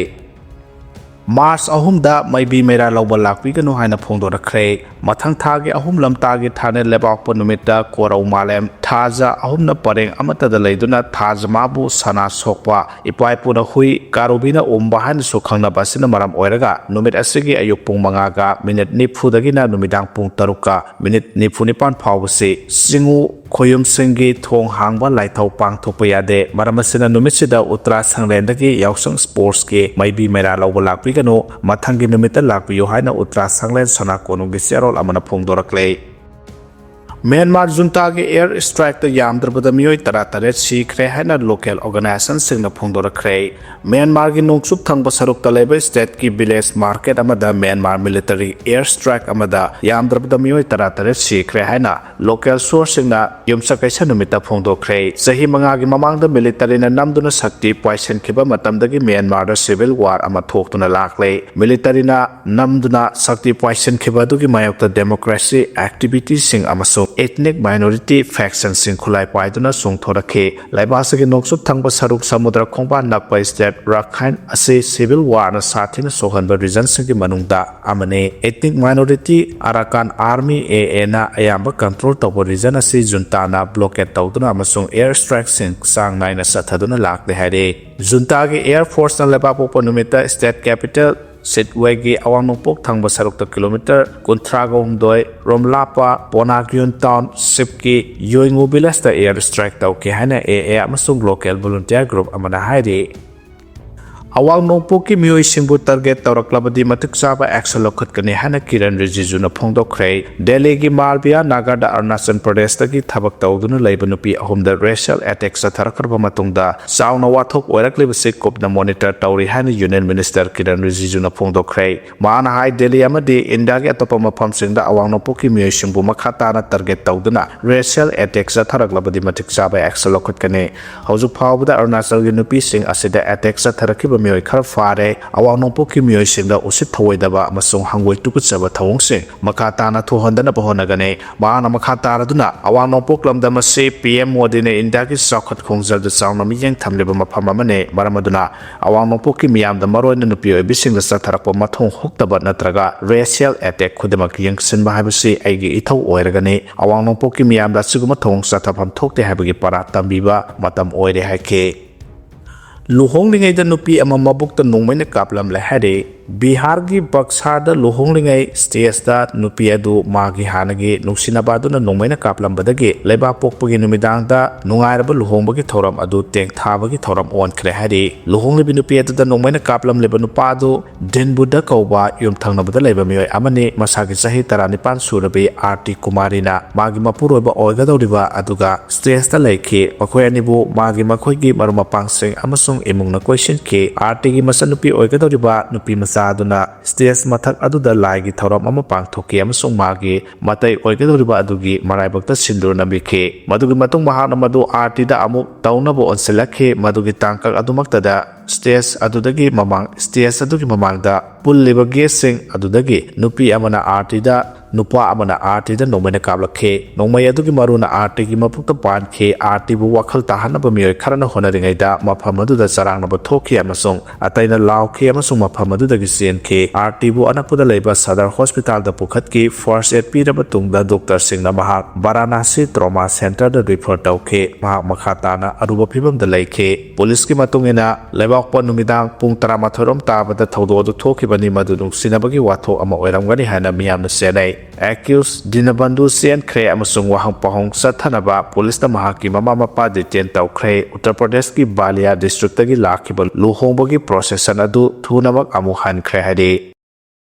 March ꯑꯍꯨꯝꯗ ꯃꯩꯕꯤ ꯃꯩꯔꯥ ꯂꯧꯕ ꯂꯥꯛꯄꯤꯒꯅꯨ ꯍꯥꯏꯅ ꯐꯣꯡꯗꯣꯔꯛꯈ꯭ꯔꯦ꯫ ꯃꯊꯪ ꯊꯥꯒꯤ ꯑꯍꯨꯝ ꯂꯝꯇꯥꯒꯤ ꯊꯥꯅꯦꯜ ꯂꯩꯕꯥꯛꯄꯣꯛꯄ ꯅꯨꯃꯤꯠꯇ ꯀꯣꯔꯧ ꯃꯥꯂꯦꯝ ꯊꯥꯖ ꯑꯍꯨꯝꯅ ꯄꯔꯦꯡ ꯑꯃꯠꯇꯗ ꯂꯩꯗꯨꯅ ꯊꯥꯖ ꯃꯥꯕꯨ ꯁꯅꯥ ꯁꯣꯛꯄ, ꯏꯄꯥ ꯏꯄꯨꯅ ꯍꯨꯏ ꯀꯥꯔꯨꯕꯤꯅ ꯎꯝꯕ ꯍꯥꯏꯅꯁꯨ ꯈꯪꯅꯕ ꯑꯁꯤꯅ ꯃꯔꯝ ꯑꯣꯏꯔꯒ ꯅꯨꯃꯤꯠ ꯑꯁꯤꯒꯤ ꯑꯌꯨꯛ ꯄꯨꯡ ꯃꯉꯥꯒ minute ꯅꯤꯐꯨꯗꯒꯤꯅ ꯅꯨꯃꯤꯗꯥꯡ ꯄꯨꯡ ꯇꯔꯨꯛꯀ minute ꯅꯤꯐꯨ ꯅꯤꯄꯥꯟ ꯐꯥꯎꯕꯁꯤ ꯆꯤꯡꯉꯨ ꯈꯣꯌꯨꯝꯁꯤꯡꯒꯤ ꯊꯣꯡ ꯍꯥꯡꯕ ꯂꯥꯏꯊꯧ ꯄꯥꯡꯊꯣꯛꯄ ꯌꯥꯗꯦ꯫ ꯃꯔꯝ ꯑꯁꯤꯅ ꯅꯨꯃꯤꯠꯁꯤꯗ ꯎꯠꯇ꯭ꯔꯥ ꯁꯪꯂꯦꯟꯗꯒꯤ ꯌꯥꯎꯁꯪ ꯁ꯭ꯄꯣꯔꯠꯁꯀꯤ ꯃꯩꯕꯤ ꯃꯩꯔꯥ ꯂꯧꯕ ꯂꯥꯛꯄꯤꯒꯅꯨ꯫ ꯃꯊꯪꯒꯤ ꯅꯨꯃꯤꯠꯇ ꯂꯥꯛꯄꯤꯌꯨ ꯍꯥꯏꯅ ꯎꯠꯇ꯭ꯔꯥ ꯁꯪꯂꯦꯟ ꯁꯅꯥ ꯀꯣꯅꯨꯡꯒꯤ ꯆꯦꯔꯣꯜ ꯑꯃꯅ ꯐꯣꯡꯗꯣꯔꯛꯂꯦ꯫ ꯃ꯭ꯌꯥꯟꯃꯥꯔ ꯖꯨꯟꯇꯥꯒꯤ ꯑꯦꯌꯔ ꯁ꯭ꯇ꯭ꯔꯥꯏꯛꯇ ꯌꯥꯝꯗ꯭ꯔꯕꯗ ꯃꯤꯑꯣꯏ ꯇꯔꯥꯇꯔꯦꯠ ꯁꯤꯈ꯭ꯔꯦ ꯍꯥꯏꯅ ꯂꯣꯀꯦꯜ ꯑꯣꯔꯒꯅꯥꯏꯖꯦꯁꯟꯁꯤꯡꯅ ꯐꯣꯡꯗꯣꯔꯛꯈ꯭ꯔꯦ꯫ ꯃ꯭ꯌꯥꯟꯃꯥꯔꯒꯤ ꯅꯣꯡꯆꯨꯞ ꯊꯪꯕ ꯁꯔꯨꯛꯇ ꯂꯩꯕ ꯁ꯭ꯇꯦꯠꯀꯤ ꯚꯤꯂꯦꯖ ꯃꯥꯔꯀꯦꯠ ꯑꯃꯗ ꯃ꯭ꯌꯥꯟꯃꯥꯔ ꯃꯤꯂꯤꯇꯔꯤ ꯑꯦꯌꯔ ꯁ꯭ꯇ꯭ꯔꯥꯏꯛ ꯑꯃꯗ ꯌꯥꯝꯗ꯭ꯔꯕꯗ ꯃꯤꯑꯣꯏ ꯇꯔꯥꯇꯔꯦꯠ ꯁꯤꯈ꯭ꯔꯦ ꯍꯥꯏꯅ ꯂꯣꯀꯦꯜ ꯁꯣꯔꯁꯁꯤꯡꯅ ꯌꯨꯝꯁꯀꯩꯁ ꯅꯨꯃꯤꯠꯇ ꯐꯣꯡꯗꯣꯛꯈ꯭ꯔꯦ꯫ ꯆꯍꯤ ꯃꯉꯥꯒꯤ ꯃꯃꯥꯡꯗ ꯃꯤꯂꯤꯇꯔꯤꯅ ꯅꯝꯗꯨꯅ ꯁꯛꯇꯤ ꯄꯥꯏꯁꯤꯟꯈꯤꯕ ꯃꯇꯝꯗꯒꯤ ꯃ꯭ꯌꯥꯟꯃꯥꯔꯗ ꯁꯤꯚꯤꯜ ꯋꯥꯔ ꯑꯃ ꯊꯣꯛꯇꯨꯅ ꯂꯥꯛꯂꯦ꯫ ꯃꯤꯂꯤꯇꯔꯤꯅ ꯅꯝꯗꯨꯅ ꯁꯛꯇꯤ ꯄꯥꯏꯁꯤꯟꯈꯤꯕ ꯑꯗꯨꯒꯤ ꯃꯥꯌꯣꯛꯇ ꯗꯦꯃꯣꯀ꯭ꯔꯦꯁꯤ ꯑꯦꯛꯇꯤꯚꯤꯇꯤꯁꯤꯡ ꯑꯃꯁꯨꯡ ꯏꯊꯅꯤꯛ ꯃꯥꯏꯅꯣꯔꯤꯇꯤ ꯐꯦꯛꯁꯟꯁꯤꯡ ꯈꯨꯠꯂꯥꯏ ꯄꯥꯏꯗꯨꯅ ꯆꯣꯡꯊꯣꯔꯛꯈꯤ꯫ ꯂꯩꯕꯥꯛ ꯑꯁꯤꯒꯤ ꯅꯣꯡꯆꯨꯞ ꯊꯪꯕ ꯁꯔꯨꯛ ꯁꯃꯨꯗ꯭ꯔ ꯈꯣꯡꯕꯥꯟ ꯅꯛꯄ ꯁ꯭ꯇꯦꯠ ꯔꯥꯈꯥꯏꯟ ꯑꯁꯤ ꯁꯤꯚꯤꯜ ꯋꯥꯔꯅ ꯁꯥꯊꯤꯅ ꯁꯣꯛꯍꯟꯕ ꯔꯤꯖꯟꯁꯤꯡꯒꯤ ꯃꯅꯨꯡꯗ ꯑꯃꯅꯤ꯫ ꯏꯊꯅꯤꯛ ꯃꯥꯏꯅꯣꯔꯤꯇꯤ ꯑꯔꯥꯀꯥꯟ ꯑꯥꯔꯃꯤ, ꯑꯦ ꯑꯦꯅ ꯑꯌꯥꯝꯕ ꯀꯟꯇ꯭ꯔꯣꯜ ꯇꯧꯕ ꯔꯤꯖꯟ ꯑꯁꯤ ꯖꯨꯟꯇꯥꯅ ꯕ꯭ꯂꯣꯀꯦꯠ ꯇꯧꯗꯨꯅ ꯑꯃꯁꯨꯡ ꯑꯦꯌꯔ ꯁ꯭ꯇ꯭ꯔꯥꯏꯛꯁꯤꯡ ꯆꯥꯡ ꯅꯥꯏꯅ ꯆꯠꯊꯗꯨꯅ ꯂꯥꯛꯂꯦ ꯍꯥꯏꯔꯤ꯫ ꯖꯨꯟꯇꯥꯒꯤ ꯑꯦꯌꯔ ꯐꯣꯔꯁꯅ ꯂꯩꯕꯥꯛꯄꯣꯛꯄ ꯅꯨꯃꯤꯠꯇ ꯁ꯭ꯇꯦꯠ ꯀꯦꯄꯤꯇꯦꯜ ꯁꯤꯠꯋꯦꯒꯤ ꯑꯋꯥꯡ ꯅꯣꯡꯄꯣꯛ ꯊꯪꯕ ꯁꯔꯨꯛꯇ ꯀꯤꯂꯣꯃꯤꯇꯔ ꯀꯨꯟꯊ꯭ꯔꯥꯒ ꯍꯨꯝꯗꯣꯏ ꯔꯣꯝ ꯂꯥꯞꯄ ꯄꯣꯅꯥꯒ꯭ꯌꯨꯟ ꯇꯥꯎꯟꯁꯤꯞꯀꯤ ꯌꯣꯏꯉꯨ ꯚꯤꯂꯦꯖꯇ ꯑꯦꯌꯔ ꯁ꯭ꯇ꯭ꯔꯥꯏꯛ ꯇꯧꯈꯤ ꯍꯥꯏꯅ ꯑꯦ ꯑꯦ ꯑꯃꯁꯨꯡ ꯂꯣꯀꯦꯜ ꯚꯣꯂꯨꯟꯇꯤꯌꯔ ꯒ꯭ꯔꯨꯞ ꯑꯃꯅ ꯍꯥꯏꯔꯤ꯫ ꯑꯋꯥꯡ ꯅꯣꯡꯄꯣꯛꯀꯤ ꯃꯤꯑꯣꯏꯁꯤꯡꯕꯨ ꯇꯥꯔꯒꯦꯠ ꯇꯧꯔꯛꯂꯕꯗꯤ ꯃꯇꯤꯛ ꯆꯥꯕ ꯑꯦꯛꯁꯟ ꯂꯧꯈꯠꯀꯅꯤ ꯍꯥꯏꯅ ꯀꯤꯔꯟ ꯔꯤꯖꯤꯖꯨꯅ ꯐꯣꯡꯗꯣꯛꯈ꯭ꯔꯦ꯫ ꯗꯦꯜꯂꯤꯒꯤ ꯃꯥꯜꯕꯤꯌꯥ ꯅꯥꯒꯔꯗ ꯑꯔꯨꯅꯥꯆꯜ ꯄ꯭ꯔꯗꯦꯁꯇꯒꯤ ꯊꯕꯛ ꯇꯧꯗꯨꯅ ꯂꯩꯕ ꯅꯨꯄꯤ ꯑꯍꯨꯝꯗ ꯔꯦꯁꯤꯌꯦꯜ ꯑꯦꯇꯦꯛ ꯆꯠꯊꯔꯛꯈ꯭ꯔꯕ ꯃꯇꯨꯡꯗ ꯆꯥꯎꯅ ꯋꯥꯊꯣꯛ ꯑꯣꯏꯔꯛꯂꯤꯕꯁꯤ ꯀꯨꯞꯅ ꯃꯣꯅꯤꯇꯔ ꯇꯧꯔꯤ ꯍꯥꯏꯅ ꯌꯨꯅꯤꯌꯟ ꯃꯤꯅꯤꯁꯇꯔ ꯀꯤꯔꯟ ꯔꯤꯖꯤꯖꯨꯅ ꯐꯣꯡꯗꯣꯛꯈ꯭ꯔꯦ꯫ ꯃꯍꯥꯛꯅ ꯍꯥꯏ, ꯗꯦꯜꯂꯤ ꯑꯃꯗꯤ ꯏꯟꯗꯤꯌꯥꯒꯤ ꯑꯇꯣꯞꯄ ꯃꯐꯝꯁꯤꯡꯗ ꯑꯋꯥꯡ ꯅꯣꯡꯄꯣꯛꯀꯤ ꯃꯤꯑꯣꯏꯁꯤꯡꯕꯨ ꯃꯈꯥ ꯇꯥꯅ ꯇꯥꯔꯒꯦꯠ ꯇꯧꯗꯨꯅ ꯔꯦꯁꯤꯌꯦꯜ ꯑꯦꯇꯦꯛ ꯆꯠꯊꯔꯛꯂꯕꯗꯤ ꯃꯇꯤꯛ ꯆꯥꯕ ꯑꯦꯛꯁꯟ ꯂꯧꯈꯠꯀꯅꯤ꯫ ꯍꯧꯖꯤꯛ ꯐꯥꯎꯕꯗ ꯑꯔꯨꯅꯥꯆꯜꯒꯤ ꯅꯨꯄꯤꯁꯤꯡ ꯑꯁꯤꯗ ꯑꯦꯇꯦꯛ ꯆꯠꯊꯔꯛꯈꯤꯕ ꯃꯤꯑꯣꯏ ꯈꯔ ꯐꯥꯔꯦ꯫ ꯑꯋꯥꯡ ꯅꯣꯡꯄꯣꯛꯀꯤ ꯃꯤꯑꯣꯏꯁꯤꯡꯗ ꯎꯁꯤꯠ ꯊꯑꯣꯏꯗꯕ ꯑꯃꯁꯨꯡ ꯍꯪꯒꯣꯏ ꯇꯨꯀꯠꯆꯕ ꯊꯧꯑꯣꯡꯁꯤꯡ ꯃꯈꯥ ꯇꯥꯅ ꯊꯣꯛꯍꯟꯗꯅꯕ ꯍꯣꯠꯅꯒꯅꯤ꯫ ꯃꯍꯥꯛꯅ ꯃꯈꯥ ꯇꯥꯔꯗꯨꯅ ꯑꯋꯥꯡ ꯅꯣꯡꯄꯣꯛ ꯂꯝꯗꯝ ꯑꯁꯤ ꯄꯤ ꯑꯦꯝ ꯃꯣꯗꯤꯅ ꯏꯟꯗꯤꯌꯥꯒꯤ ꯆꯥꯎꯈꯠ ꯈꯣꯡꯖꯦꯜꯗ ꯆꯥꯎꯅ ꯃꯤꯠꯌꯦꯡ ꯊꯝꯂꯤꯕ ꯃꯐꯝ ꯑꯃꯅꯤ꯫ ꯃꯔꯝ ꯑꯗꯨꯅ ꯑꯋꯥꯡ ꯅꯣꯡꯄꯣꯛꯀꯤ ꯃꯤꯌꯥꯝꯗ, ꯃꯔꯨꯑꯣꯏꯅ ꯅꯨꯄꯤ ꯑꯣꯏꯕꯤꯁꯤꯡꯗ ꯆꯠꯊꯔꯛꯄ ꯃꯊꯣꯡ ꯍꯨꯛꯇꯕ ꯅꯠꯇ꯭ꯔꯒ ꯔꯦꯁꯤꯌꯦꯜ ꯑꯦꯇꯦꯛ ꯈꯨꯗꯤꯡꯃꯛ ꯌꯦꯡꯁꯤꯟꯕ ꯍꯥꯏꯕꯁꯤ ꯑꯩꯒꯤ ꯏꯊꯧ ꯑꯣꯏꯔꯒꯅꯤ꯫ ꯑꯋꯥꯡ ꯅꯣꯡꯄꯣꯛꯀꯤ ꯃꯤꯌꯥꯝꯗ ꯑꯁꯤꯒꯨꯝꯕ ꯊꯧꯑꯣꯡ ꯆꯠꯊꯐꯝ ꯊꯣꯛꯇꯦ ꯍꯥꯏꯕꯒꯤ ꯄꯔꯥ ꯇꯝꯕꯤꯕ ꯃꯇꯝ ꯑꯣꯏꯔꯦ ꯍꯥꯏꯈꯤ꯫ ꯂꯨꯍꯣꯡꯂꯤꯉꯩꯗ ꯅꯨꯄꯤ ꯑꯃ ꯃꯕꯨꯛꯇ ꯅꯣꯡꯃꯩꯅ ꯀꯥꯞꯂꯝꯂꯦ ꯍꯥꯏꯔꯤ꯫ ꯕꯤꯍꯥꯔꯒꯤ ꯕꯛꯁꯥꯗ ꯂꯨꯍꯣꯡꯂꯤꯉꯩ ꯁ꯭ꯇꯦꯖꯇ ꯅꯨꯄꯤ ꯑꯗꯨ ꯃꯥꯒꯤ ꯍꯥꯟꯅꯒꯤ ꯅꯨꯡꯁꯤꯅꯕ ꯑꯗꯨꯅ ꯅꯣꯡꯃꯩꯅ ꯀꯥꯞꯂꯝꯕꯗꯒꯤ ꯂꯩꯕꯥꯛ ꯄꯣꯛꯄꯒꯤ ꯅꯨꯃꯤꯗꯥꯡꯗ ꯅꯨꯡꯉꯥꯏꯔꯕ ꯂꯨꯍꯣꯡꯕꯒꯤ ꯊꯧꯔꯝ ꯑꯗꯨ ꯇꯦꯡꯊꯥꯕꯒꯤ ꯊꯧꯔꯝ ꯑꯣꯟꯈ꯭ꯔꯦ ꯍꯥꯏꯔꯤ꯫ ꯂꯨꯍꯣꯡꯂꯤꯕꯤ ꯅꯨꯄꯤ ꯑꯗꯨꯗ ꯅꯣꯡꯃꯩꯅ ꯀꯥꯞꯂꯝꯂꯤꯕ ꯅꯨꯄꯥ ꯑꯗꯨ ꯗꯤꯟꯕꯨꯗ ꯀꯧꯕ ꯌꯨꯝꯊꯪꯅꯕꯗ ꯂꯩꯕ ꯃꯤꯑꯣꯏ ꯑꯃꯅꯤ꯫ ꯃꯁꯥꯒꯤ ꯆꯍꯤ ꯇꯔꯥꯅꯤꯄꯥꯟ ꯁꯨꯔꯕꯤ ꯑꯥꯔꯇꯤ ꯀꯨꯃꯥꯔꯤꯅ ꯃꯥꯒꯤ ꯃꯄꯨꯔꯣꯏꯕ ꯑꯣꯏꯒꯗꯧꯔꯤꯕ ꯑꯗꯨꯒ ꯁ꯭ꯇꯦꯖꯇ ꯂꯩꯈꯤ꯫ ꯃꯈꯣꯏ ꯑꯅꯤꯕꯨ ꯃꯥꯒꯤ ꯃꯈꯣꯏꯒꯤ ꯃꯔꯨꯞ ꯃꯄꯥꯡꯁꯤꯡ ꯑꯃꯁꯨꯡ ꯏꯃꯨꯡꯅ ꯀꯣꯏꯁꯤꯟꯈꯤ꯫ ꯑꯥꯔꯇꯤꯒꯤ ꯃꯆꯟꯅꯨꯄꯤ ꯑꯣꯏꯒꯗꯧꯔꯤꯕ ꯅꯨꯄꯤ ꯃꯆꯥ ꯑꯗꯨꯅ ꯁ꯭ꯇꯦꯖ ꯃꯊꯛ ꯑꯗꯨꯗ ꯂꯥꯏꯒꯤ ꯊꯧꯔꯝ ꯑꯃ ꯄꯥꯡꯊꯣꯛꯈꯤ ꯑꯃꯁꯨꯡ ꯃꯥꯒꯤ ꯃꯇꯩ ꯑꯣꯏꯒꯗꯧꯔꯤꯕ ꯑꯗꯨꯒꯤ ꯃꯔꯥꯏꯕꯛꯇ ꯁꯤꯟꯗꯨꯔ ꯅꯝꯕꯤꯈꯤ꯫ ꯃꯗꯨꯒꯤ ꯃꯇꯨꯡ ꯃꯍꯥꯛꯅ ꯃꯗꯨ ꯑꯥꯔꯇꯤꯗ ꯑꯃꯨꯛ ꯇꯧꯅꯕ ꯑꯣꯟꯁꯤꯜꯂꯛꯈꯤ꯫ ꯃꯗꯨꯒꯤ ꯇꯥꯡꯀꯛ ꯑꯗꯨꯃꯛꯇꯗ ꯁ꯭ꯇꯦꯖ ꯑꯗꯨꯗꯒꯤ ꯃꯃꯥꯡ, ꯁ꯭ꯇꯦꯖ ꯑꯗꯨꯒꯤ ꯃꯃꯥꯡꯗ ꯄꯨꯜꯂꯤꯕ ꯒꯦꯁꯁꯤꯡ ꯑꯗꯨꯗꯒꯤ ꯅꯨꯄꯤ ꯑꯃꯅ ꯑꯥꯔꯇꯤꯗ, ꯅꯨꯄꯥ ꯑꯃꯅ ꯑꯥꯔꯇꯤꯗ ꯅꯣꯡꯃꯩꯅ ꯀꯥꯞꯂꯛꯈꯤ꯫ ꯅꯣꯡꯃꯩ ꯑꯗꯨꯒꯤ ꯃꯔꯨꯅ ꯑꯥꯔꯇꯤꯒꯤ ꯃꯄꯨꯛꯇ ꯄꯥꯟꯈꯤ꯫ ꯑꯥꯔꯇꯤꯕꯨ ꯋꯥꯈꯜ ꯇꯥꯍꯟꯅꯕ ꯃꯤꯑꯣꯏ ꯈꯔꯅ ꯍꯣꯠꯅꯔꯤꯉꯩꯗ ꯃꯐꯝ ꯑꯗꯨꯗ ꯆꯔꯥꯡꯅꯕ ꯊꯣꯛꯈꯤ ꯑꯃꯁꯨꯡ ꯑꯇꯩꯅ ꯂꯥꯎꯈꯤ ꯑꯃꯁꯨꯡ ꯃꯐꯝ ꯑꯗꯨꯗꯒꯤ ꯆꯦꯟꯈꯤ꯫ ꯑꯥꯔꯇꯤꯕꯨ ꯑꯅꯛꯄꯗ ꯂꯩꯕ ꯁꯗꯔ ꯍꯣꯁꯄꯤꯇꯥꯜꯗ ꯄꯨꯈꯠꯈꯤ꯫ ꯐꯥꯔꯁ ꯑꯦꯗ ꯄꯤꯔꯕ ꯇꯨꯡꯗ ꯗꯣꯛꯇꯔꯁꯤꯡꯅ ꯃꯍꯥꯛ ꯕꯥꯔꯥꯅꯥꯁꯤ ꯇ꯭ꯔꯣꯃꯥ ꯁꯦꯟꯇꯔꯗ ꯔꯤꯐꯔ ꯇꯧꯈꯤ꯫ ꯃꯍꯥꯛ ꯃꯈꯥ ꯇꯥꯅ ꯑꯔꯨꯕ ꯐꯤꯕꯝꯗ ꯂꯩꯈꯤ꯫ ꯄꯨꯂꯤꯁꯀꯤ ꯃꯇꯨꯡ ꯏꯟꯅ, ꯂꯩꯕꯥꯛꯄꯣꯛꯄ ꯅꯨꯃꯤꯗꯥꯡ ꯄꯨꯡ ꯇꯔꯥꯃꯥꯊꯣꯏ ꯔꯣꯝ ꯇꯥꯕꯗ ꯊꯧꯗꯣꯛ ꯑꯗꯨ ꯊꯣꯛꯈꯤꯕꯅꯤ, ꯃꯗꯨ ꯅꯨꯡꯁꯤꯅꯕꯒꯤ ꯋꯥꯊꯣꯛ ꯑꯃ ꯑꯣꯏꯔꯝꯒꯅꯤ ꯍꯥꯏꯅ ꯃꯤꯌꯥꯝꯅ ꯆꯦꯟꯅꯩ꯫ ꯑꯦꯀ꯭ꯌꯨꯁ ꯗꯤꯅꯕꯟꯗꯨ ꯆꯦꯟꯈ꯭ꯔꯦ ꯑꯃꯁꯨꯡ ꯋꯥꯍꯪ ꯄꯥꯎꯍꯪ ꯆꯠꯊꯅꯕ ꯄꯨꯂꯤꯁꯅ ꯃꯍꯥꯛꯀꯤ ꯃꯃꯥ ꯃꯄꯥ ꯗꯤꯇꯦꯟ ꯇꯧꯈ꯭ꯔꯦ꯫ ꯎꯠꯇꯔ ꯄ꯭ꯔꯗꯦꯁꯀꯤ ꯕꯥꯂꯤꯌꯥ ꯗꯤꯁꯇ꯭ꯔꯤꯛꯇꯒꯤ ꯂꯥꯛꯈꯤꯕ ꯂꯨꯍꯣꯡꯕꯒꯤ ꯄ꯭ꯔꯣꯁꯦꯁꯟ ꯑꯗꯨ ꯊꯨꯅꯃꯛ ꯑꯃꯨꯛ ꯍꯟꯈ꯭ꯔꯦ ꯍꯥꯏꯔꯤ꯫